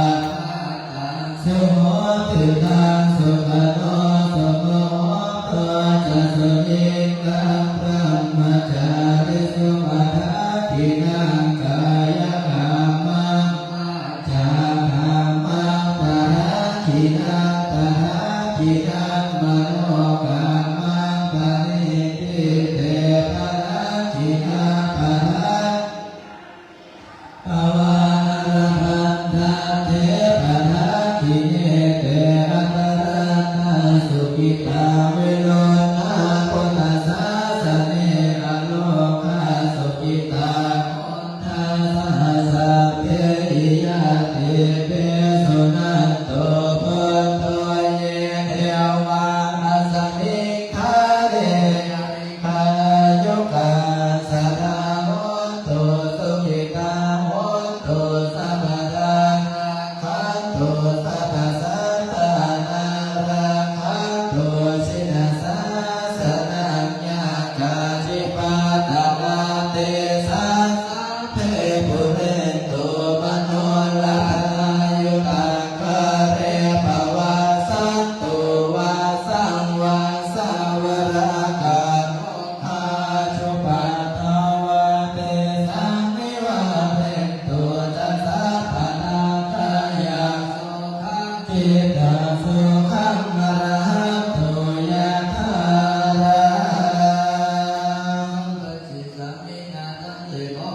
ກັງ ສຸໂຫຕິຕັງ ສຸຂະໂນ ສຸໂມໂຫໂຕ ຈະ ສຸຍິງກັງ ບຣະມະຈາຣິສຸ ປະທັກຂິນັງ ກາຍະກຳມັງ ວາຈາກຳມັງ ປ ທິດຖະສຸຂັງອະລະຫັນໂຕ ຍະຖາທາງ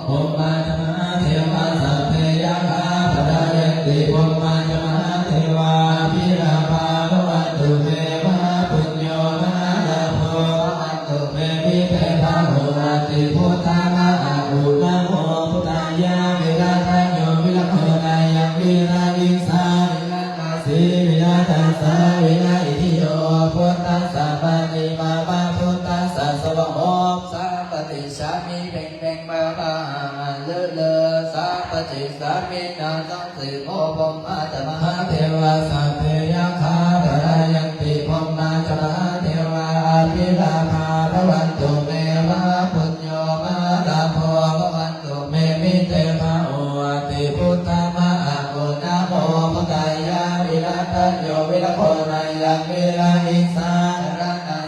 Brahmā ca mahādevā sabbe yakkhā pālayanti, brahmā ca mahādevā abhilābhā bhavantu me, mahāpuñño mahālābho bhavantu me, mite bahuti. Buddha ma a u, namo buddhāya. Viradayo viragonāyaṃ virahiṃsā viradāsi viradāsā viraitthiyo, buddhassa mānīmama buddhassa svāhom. Sampaṭicchāmi. ເພັງເພັງພາພາຫາຫາລືລື Sampaṭicchāmi. Nāsaṃsimo. Brahmā ca mahādevā sabbe yakkhā pālayanti, brahmā ca mahādevā abhilābhā bhavantu me, mahāpuñño mahālābho bhavantu me, mite bahuti. Buddha ma a u, namo buddhāya. Viradayo viragonāyaṃ virahiṃsā viradāsi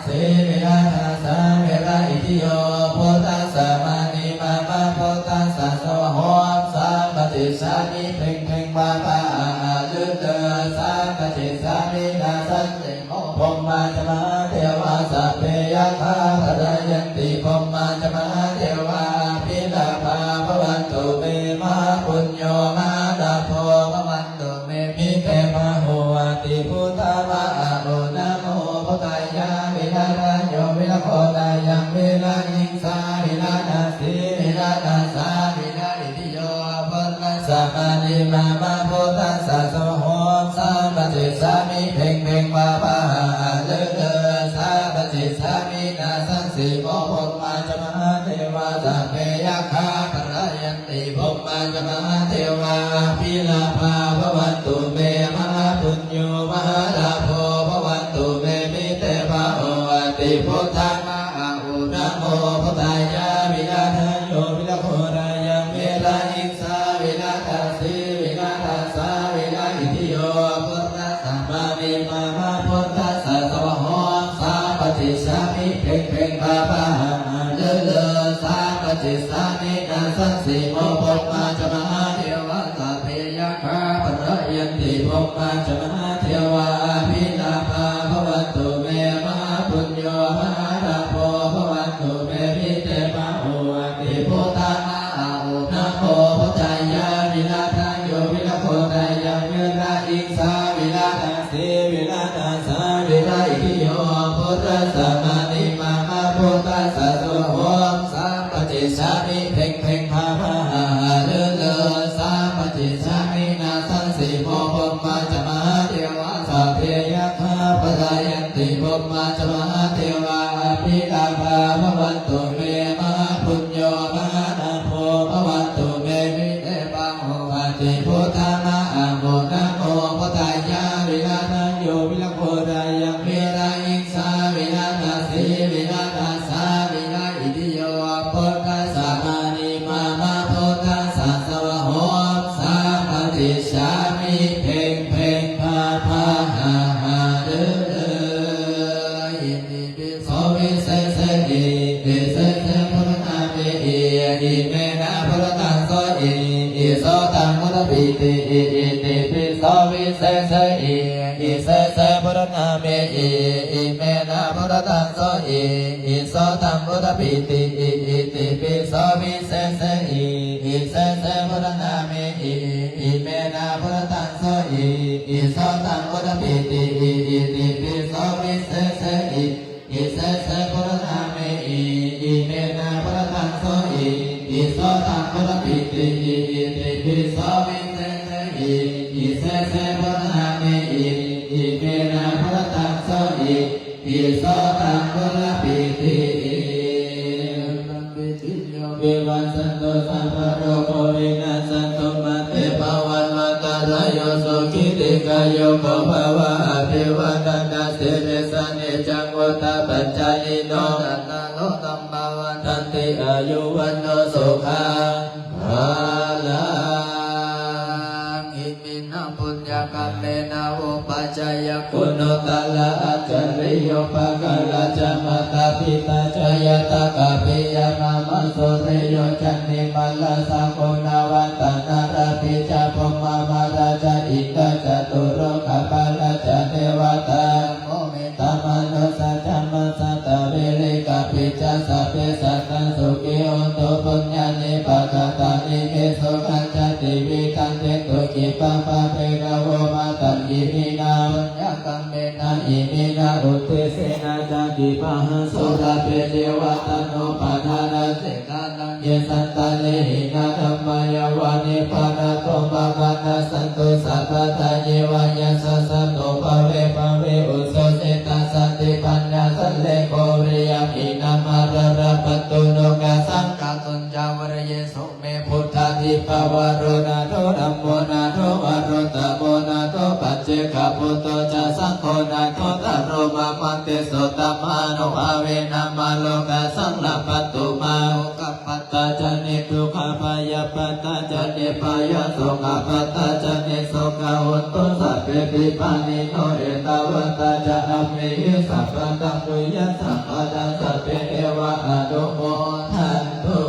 viradāsā viraitthiyo, buddhassa mānīmama buddhassa svāhom. Sampaṭicchāmi. ເພັງເພັງພາພາຫາຫາລືລື Sampaṭicchāmi. Nāsaṃsimo. Brahmā ca mahādevā sabbe yakkhā pālayanti, brahmā ca mahādevā abhilābhā bhavantu me, mahāpuñño mahālābho bhavantu me, mite bahuti. Buddha ma a u, namo buddhāya. Viradayo viragonāyaṃ virahiṃsā viradāsi viradāsā viraitthiyo, buddhassa mānīmama buddhassa svāhom. Sampaṭicchāmi. ເພັງເພັງພາພາຫາຫາລືລື Sampaṭicchāmi. Nāsaṃsimo. Brahmā ca mahādevā sabbe yakkhā pālayan ti, brahmā ca mahādevā abhilābhā bhavantu me, mahāpuñño mahālābho bhavantu me, mite bahuti. Buddha ma a u, namo buddhāya. Viradayo viragonāyaṃ virahiṃsā viradāsi viradāsā viraitthiyo, buddhassa mānīmama buddhassa svāhom. Sampaṭicchāmi. ເພັງເພັງພາພາຫາຫາລືລື Sampaṭicchāmi. Nāsaṃsimo. Brahmā ca mahādevā sabbe yakkhā pālayanti, brahmā ca mahādevā abhilābhā bhavantu me, mahāpuñño mahālābho bhavantu me, mite bahuti. Buddha ma a u, namo buddhāya. Viradayo viragonāyaṃ virahiṃsā viradāsi viradāsā viraitthiyo, buddhassa mānīmama buddhassa svāhom. Sampaṭicchāmi. ເພັງເພັງພາພາຫາຫາລືລື Sampaṭicchāmi. Nāsaṃsimo. Brahmā ca mahādevā sabbe yakkhā pālayanti, brahmā ca mahādevā abhilābhā bhavantu me, mahāpuñño mahālābho bhavantu me, mite bahuti. Buddha ma a u, namo buddhāya. Viradayo viragonāyaṃ virahiṃsā viradāsi viradāsā viraitthiyo, buddhassa mānīmama buddhassa svāhom. Sampaṭicchāmi. ເພັງເພັງພາພາຫາຫາລືລື Itipi so visese i, visese buddhanāme i, iminā buddhataṃ so i, iso taṃ buddhapi ti i. Itipi so visese i, visese buddhanāme i, iminā buddhataṃ so i, iso taṃ buddhapi ti i. Itipi so visese i, visese buddhanāme i, iminā buddhataṃ so i, iso taṃ buddhapi ti i. Itipi so visese i, visese buddhanāme i, iminā buddhataṃ so i, iso taṃ buddhapi ti i. Itipi so visese i, visese buddhanāme i, iminā buddhataṃ so i, iso taṃ buddhapi ti i. Yo vivassatu sabbarogo vinassantu, mā te bhavatvantarāyo, sukhī dīghāyuko bhava. Abhivādanasīlissa niccaṃ vuḍḍhāpacāyino, cattāro dhammā vaḍḍhanti, āyu vaṇṇo sukhaṃ balaṃ. Iminā puññakammena upajjhāyā guṇuttarā, ācariyūpakārā ca mātā pitā ca ñātakā piyā mamaṃ, suriyo candimā rājā guṇavantā narāpi ca, brahmamārā ca indā ca catulokapā Iminā puññakammena iminā uddisena ca khippāhaṃ sulabhe ceva taṇhupādānachedanaṃ. Ye santāne hīnā dhammā yāva nibbānato mamaṃ nassantu sabbadā yeva yattha jāto bhave bhave ujucittaṃ satipaññā sallekho viriyamhinā mārā labhantu nokāsaṃ kātuñca viriyesu me. Buddhādhipavaro nātho dhammo nātho varuttamo nātho paccekabuddho ca saṅgho nāthottaro mamaṃ tesottamānubhāvena mārokāsaṃ labhantu mā. Sokappattā ca niddukkhā bhayappattā ca nibbhayā sokappattā ca nissokā hontu sabbepi pāṇino. Ettāvatā ca amhehi sambhataṃ puññasampadaṃ sabbe devā anumodantu.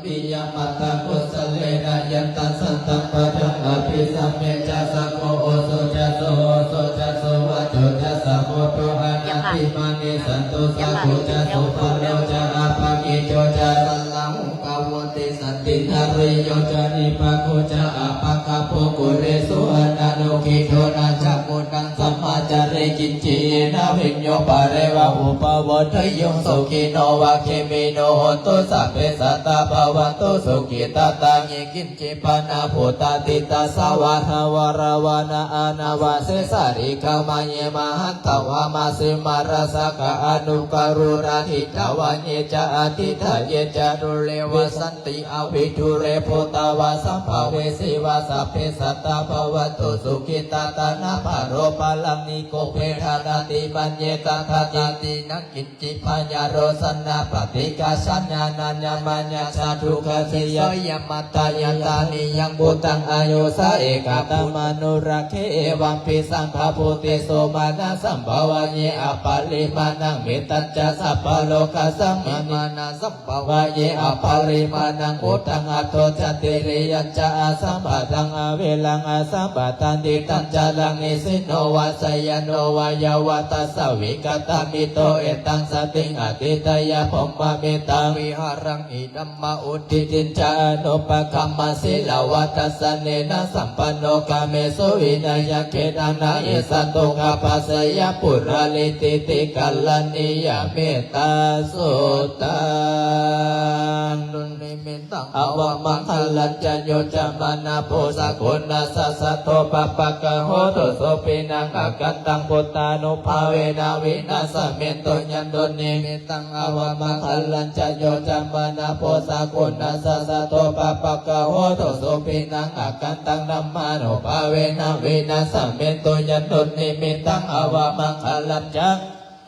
Piyamattaṃ kusalena yantaṃ santaṃ padaṃ abhisamecca sakko ujū ca suhujū ca suvaco cassa mudu anatimānī. Santussako ca subharo ca appakicco ca sallahukavu tti santindriyo ca nipako ca appagabbho kulesu ananugiddho. Na ca khuddaṃ samācare kiñci yena viññū pare vā upavadeyyuṃ. Sukhino vā khemino hontu sabbe sattā bhavantu sukhitattā. Ye kiñci pāṇabhūtatthi tasā vā thāvarā vā anavasesā dīghā vā ye mahantā vā majjhimā rassakā aṇukathūlā diṭṭhā vā ye ca adiṭṭhā ye ca dūre vasan ti avidūre bhūtā vā sambhavesī vā sabbe sattā bhavantu sukhitattā. Na paro paraṃ nikubbetha nātimaññetha dasadiṭṭhānaṃ kiñci byārosanā paṭighasaññā nāññamaññassa dukkhamiccheyya. Yamatthāya thāniyaṃ buddhaṃ āyusā ekadatthamanurakkhati evampi saṅghabhūtesu mānasambhāvaye aparimāṇaṃ mettañca sabbalokasmiṃ mānasa- bhāvaye aparimāṇaṃ uddhaṃ adho ca tiriyañca asambādhaṃ averaṃ asapattaṃ. Tiṭṭhaṃ caraṃ nisinno vā sayāno vā yāvatassa vigatamiddho etaṃ satiṃ adhiṭṭheyya brahmametaṃ vihāraṃ idhamāhu. Diṭṭhiñca anupagamma sīlavā dassanena sampanno kāmesu vineyya gedhaṃ na hi jātu gabbhaseyyaṃ puraṃ iti. Iti karaṇīyamettāsuttaṃ. Dunnimittaṃ avamaṅgalañca yo cāmanāpo sakuṇassa saddo pāpaggaho dussupinaṃ akantaṃ buddhānubhāvena vināsamentu. Yaṃ dunnimittaṃ avamaṅgalañca yo cāmanāpo sakuṇassa saddo pāpaggaho dussupinaṃ akantaṃ dhammānubhāvena vināsamentu. Yaṃ dunnimittaṃ avamaṅgalañca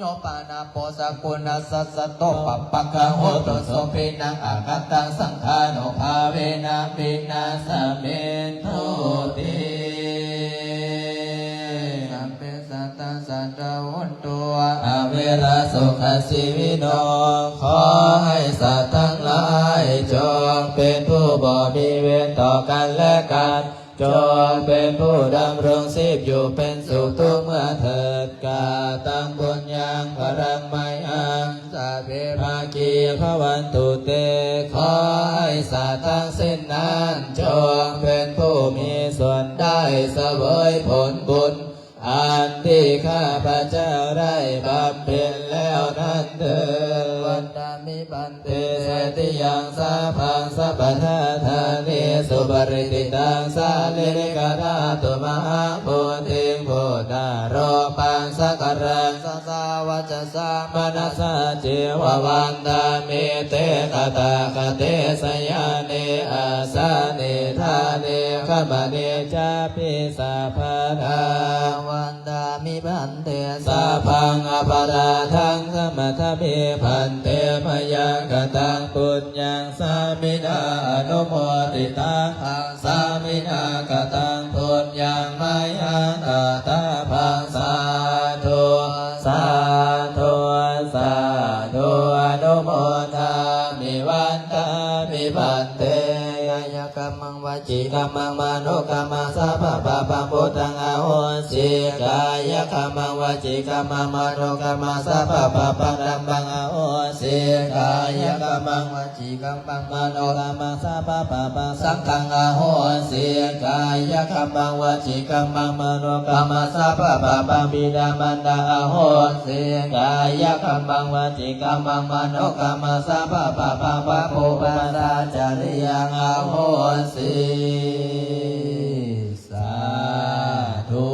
yo pāṇabhūto sakuṇassa saddo pāpaggaho dussupinaṃ akantaṃ saṅghānubhāvena vināsamentuti. Sabbe sattā sadā hontu averā sukhajīvino. ຂໍໃຫ້ສັດທັງຫຼາຍຈົ່ງເປັນຜູ້ບໍ່ມີເວນຕໍ່ກັນແລະກັນ, ຈົ່ງເປັນຜູ້ດຳລົງຊີບຢູ່ເປັນສຸກທຸກເມື່ອເທີດ. Kataṃ puññaṃ balaṃ mayhaṃ sabbe bhāgī bhavantu te. ຂໍໃຫ້ສັດທັງສິ້ນນັ້ນຈົ່ງເປັນຜູ້ມີສ່ວນໄດ້ສະເຫວີຍຜົນບຸນ ອັນທີ່ຂ້າພະເຈົ້າໄດ້ບຳເພັນແລ້ວນັ້ນເທີດ. Vandāmi bhante cetiyaṃ sabbaṃ sabbaṭṭhānāni supatiṭṭhitaṃ sārīrikadhātumahabodhiṃ buddharūpaṃ sakalaṃ sadā vacasā manasā ceva vandāmi te tathāgate sayane āsane ṭhāne gamane cāpi sabbadā. Vandāmi bhante sabbaṃ aparādhaṃ khamatha me bhante, mayā kataṃ puññaṃ sāminā anumoditaṃ, sāminā kataṃ puññaṃ mayhaṃ dātabbaṃ. Sādhu sādhu sādhu anumodāmi vandāmi bhante. Kāyakammaṃ vacīkammaṃ manokammaṃ sabbapāpaṃ buddhaṃ ahosi. ສິ ກາຍະກຳມັງ ວະຈີກຳມັງ ມະໂນກຳມັງ ສັບພະປາປັງ ທຳມັງ ອະໂຫສິ ກາຍະກຳມັງ ວະຈີກຳມັງ ມະໂນກຳມັງ ສັບພະປາປັງ ສັງຄັງ ອະໂຫສິ ກາຍະກຳມັງ ວະຈີກຳມັງ ມະໂນກຳມັງ ສັບພະປາປັງ ບິດາມານດາ ອະໂຫສິ ກາຍະກຳມັງ ວະຈີກຳມັງ ມະໂນກຳມັງ ສັບພະປາປັງ ພະປູປະຊາຈະຣິຍັງ ອະໂຫສິ ສາທຸ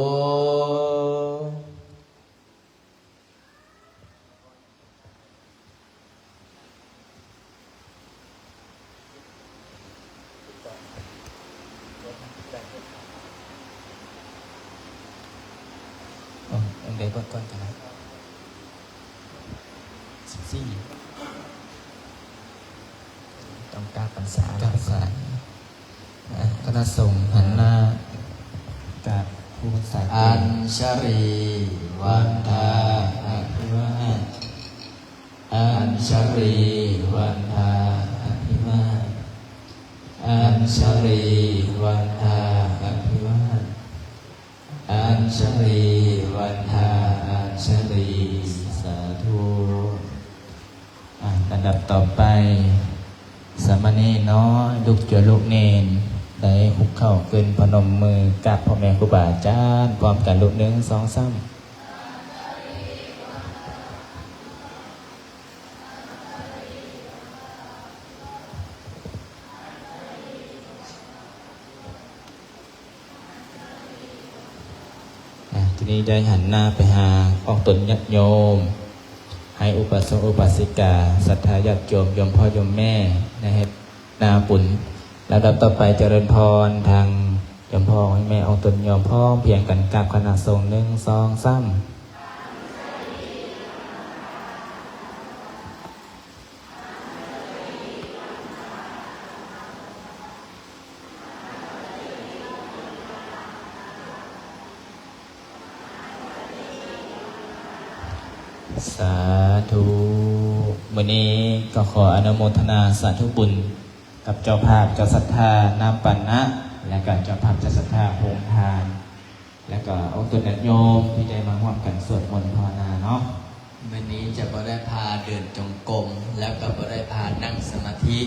ເອົາ ອັນໃດເບິ່ງກ່ອນກໍໄດ້ ສິບສີ່ ຕ້ອງກາບພັນສາ ກາບພັນສາ ອ່າ ຄະນະສົງຫັນໜ້າ ກາບຄູສາ ອັນຊະລີວັນທາ ອະພິວາດ ອັນຊະລີວັນທາ ອະພິວາດ ອັນຊະລີວັນທາ ອະພິວາດ ອັນຊະລີວັນທາ ອັນຊະລີ ສາທຸ ອ່າ ລຳດັບຕໍ່ໄປ ສາມະເນນນ້ອຍ ລູກຈົວລູກເນນ ໄດ້ຄຸກເຂົ່າຂຶ້ນພະນົມມືກາບພໍ່ແມ່ຄູບາອາຈານ ພ້ອມກັນລູກ ໜຶ່ງ ສອງ ສາມ. ອ່າ ທີນີ້ໄດ້ຫັນໜ້າໄປຫາອອກຕົນຍາດໂຍມ ໃຫ້ອຸປາສົກອຸປາສິກາ ສັດທາຍາດໂຍມ ໂຍມພໍ່ໂຍມແມ່ ໄດ້ເຮັດໜ້າບຸນ. ລຳດັບຕໍ່ໄປຈະເລີນພອນ ທາງໂຍມພໍ່ໂຍມແມ່ອອກຕົນໂຍມ ພ້ອມພຽງກັນກາບຄະນະສົງ ໜຶ່ງ ສອງ ສາມ. ສາທຸ ມື້ນີ້ກໍຂໍອະນຸໂມທະນາສາທຸບຸນກັບເຈົ້າພາບເຈົ້າສັດທານ້ຳປານະ ແລະກະເຈົ້າພາບເຈົ້າສັດທາໂຮງທານ ແລະກະອົງຕົນຍາດໂຍມທີ່ໄດ້ມາຮ່ວມກັນສວດມົນພາວະນາເນາະ. ມື້ນີ້ຈະບໍ່ໄດ້ພາເດີນຈົງກົມ ແລ້ວກໍບໍ່ໄດ້ພານັ່ງສະມາທິ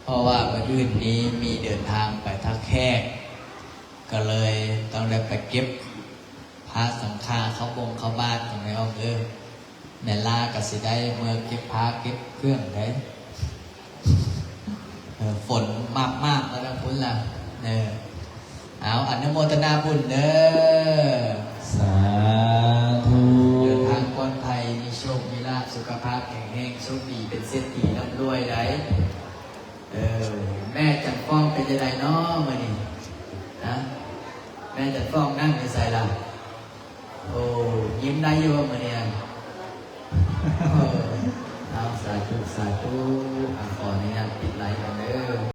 ເພາະວ່າມື້ອື່ນນີ້ມີເດີນທາງໄປທ່າແຂກ ກໍເລີຍຕ້ອງໄດ້ໄປເກັບພາສັງຂາເຂົ້າບົງເຂົ້າບາດ ຈັ່ງໃດອອກເດີ. ແມ່ລາກໍຊິໄດ້ເມືອເກັບພາເກັບເຄື່ອງໄດ໋. ເອີ ຝົນມາບໆ ມາແລ້ວພຸ້ນລະ. ເອີ ເອົາ ອະນຸໂມທະນາບຸນເດີ. ສາທຸ ເດີນທາງປອດໄພ ມີໂຊກມີລາບ ສຸຂະພາບແຂງແຮງ ໂຊກດີ ເປັນເສດຖີ ລ່ຳລວຍໄດ໋. ເອີ ແມ່ຈັນຟອງເປັນຈັ່ງໃດນໍມື້ນີ້? ນະ ແມ່ຈັນຟອງນັ່ງຢູ່ໃສລະ? ໂອ້ ຍິ້ມໄດ້ຢູ່ບໍ່ມື້ນີ້?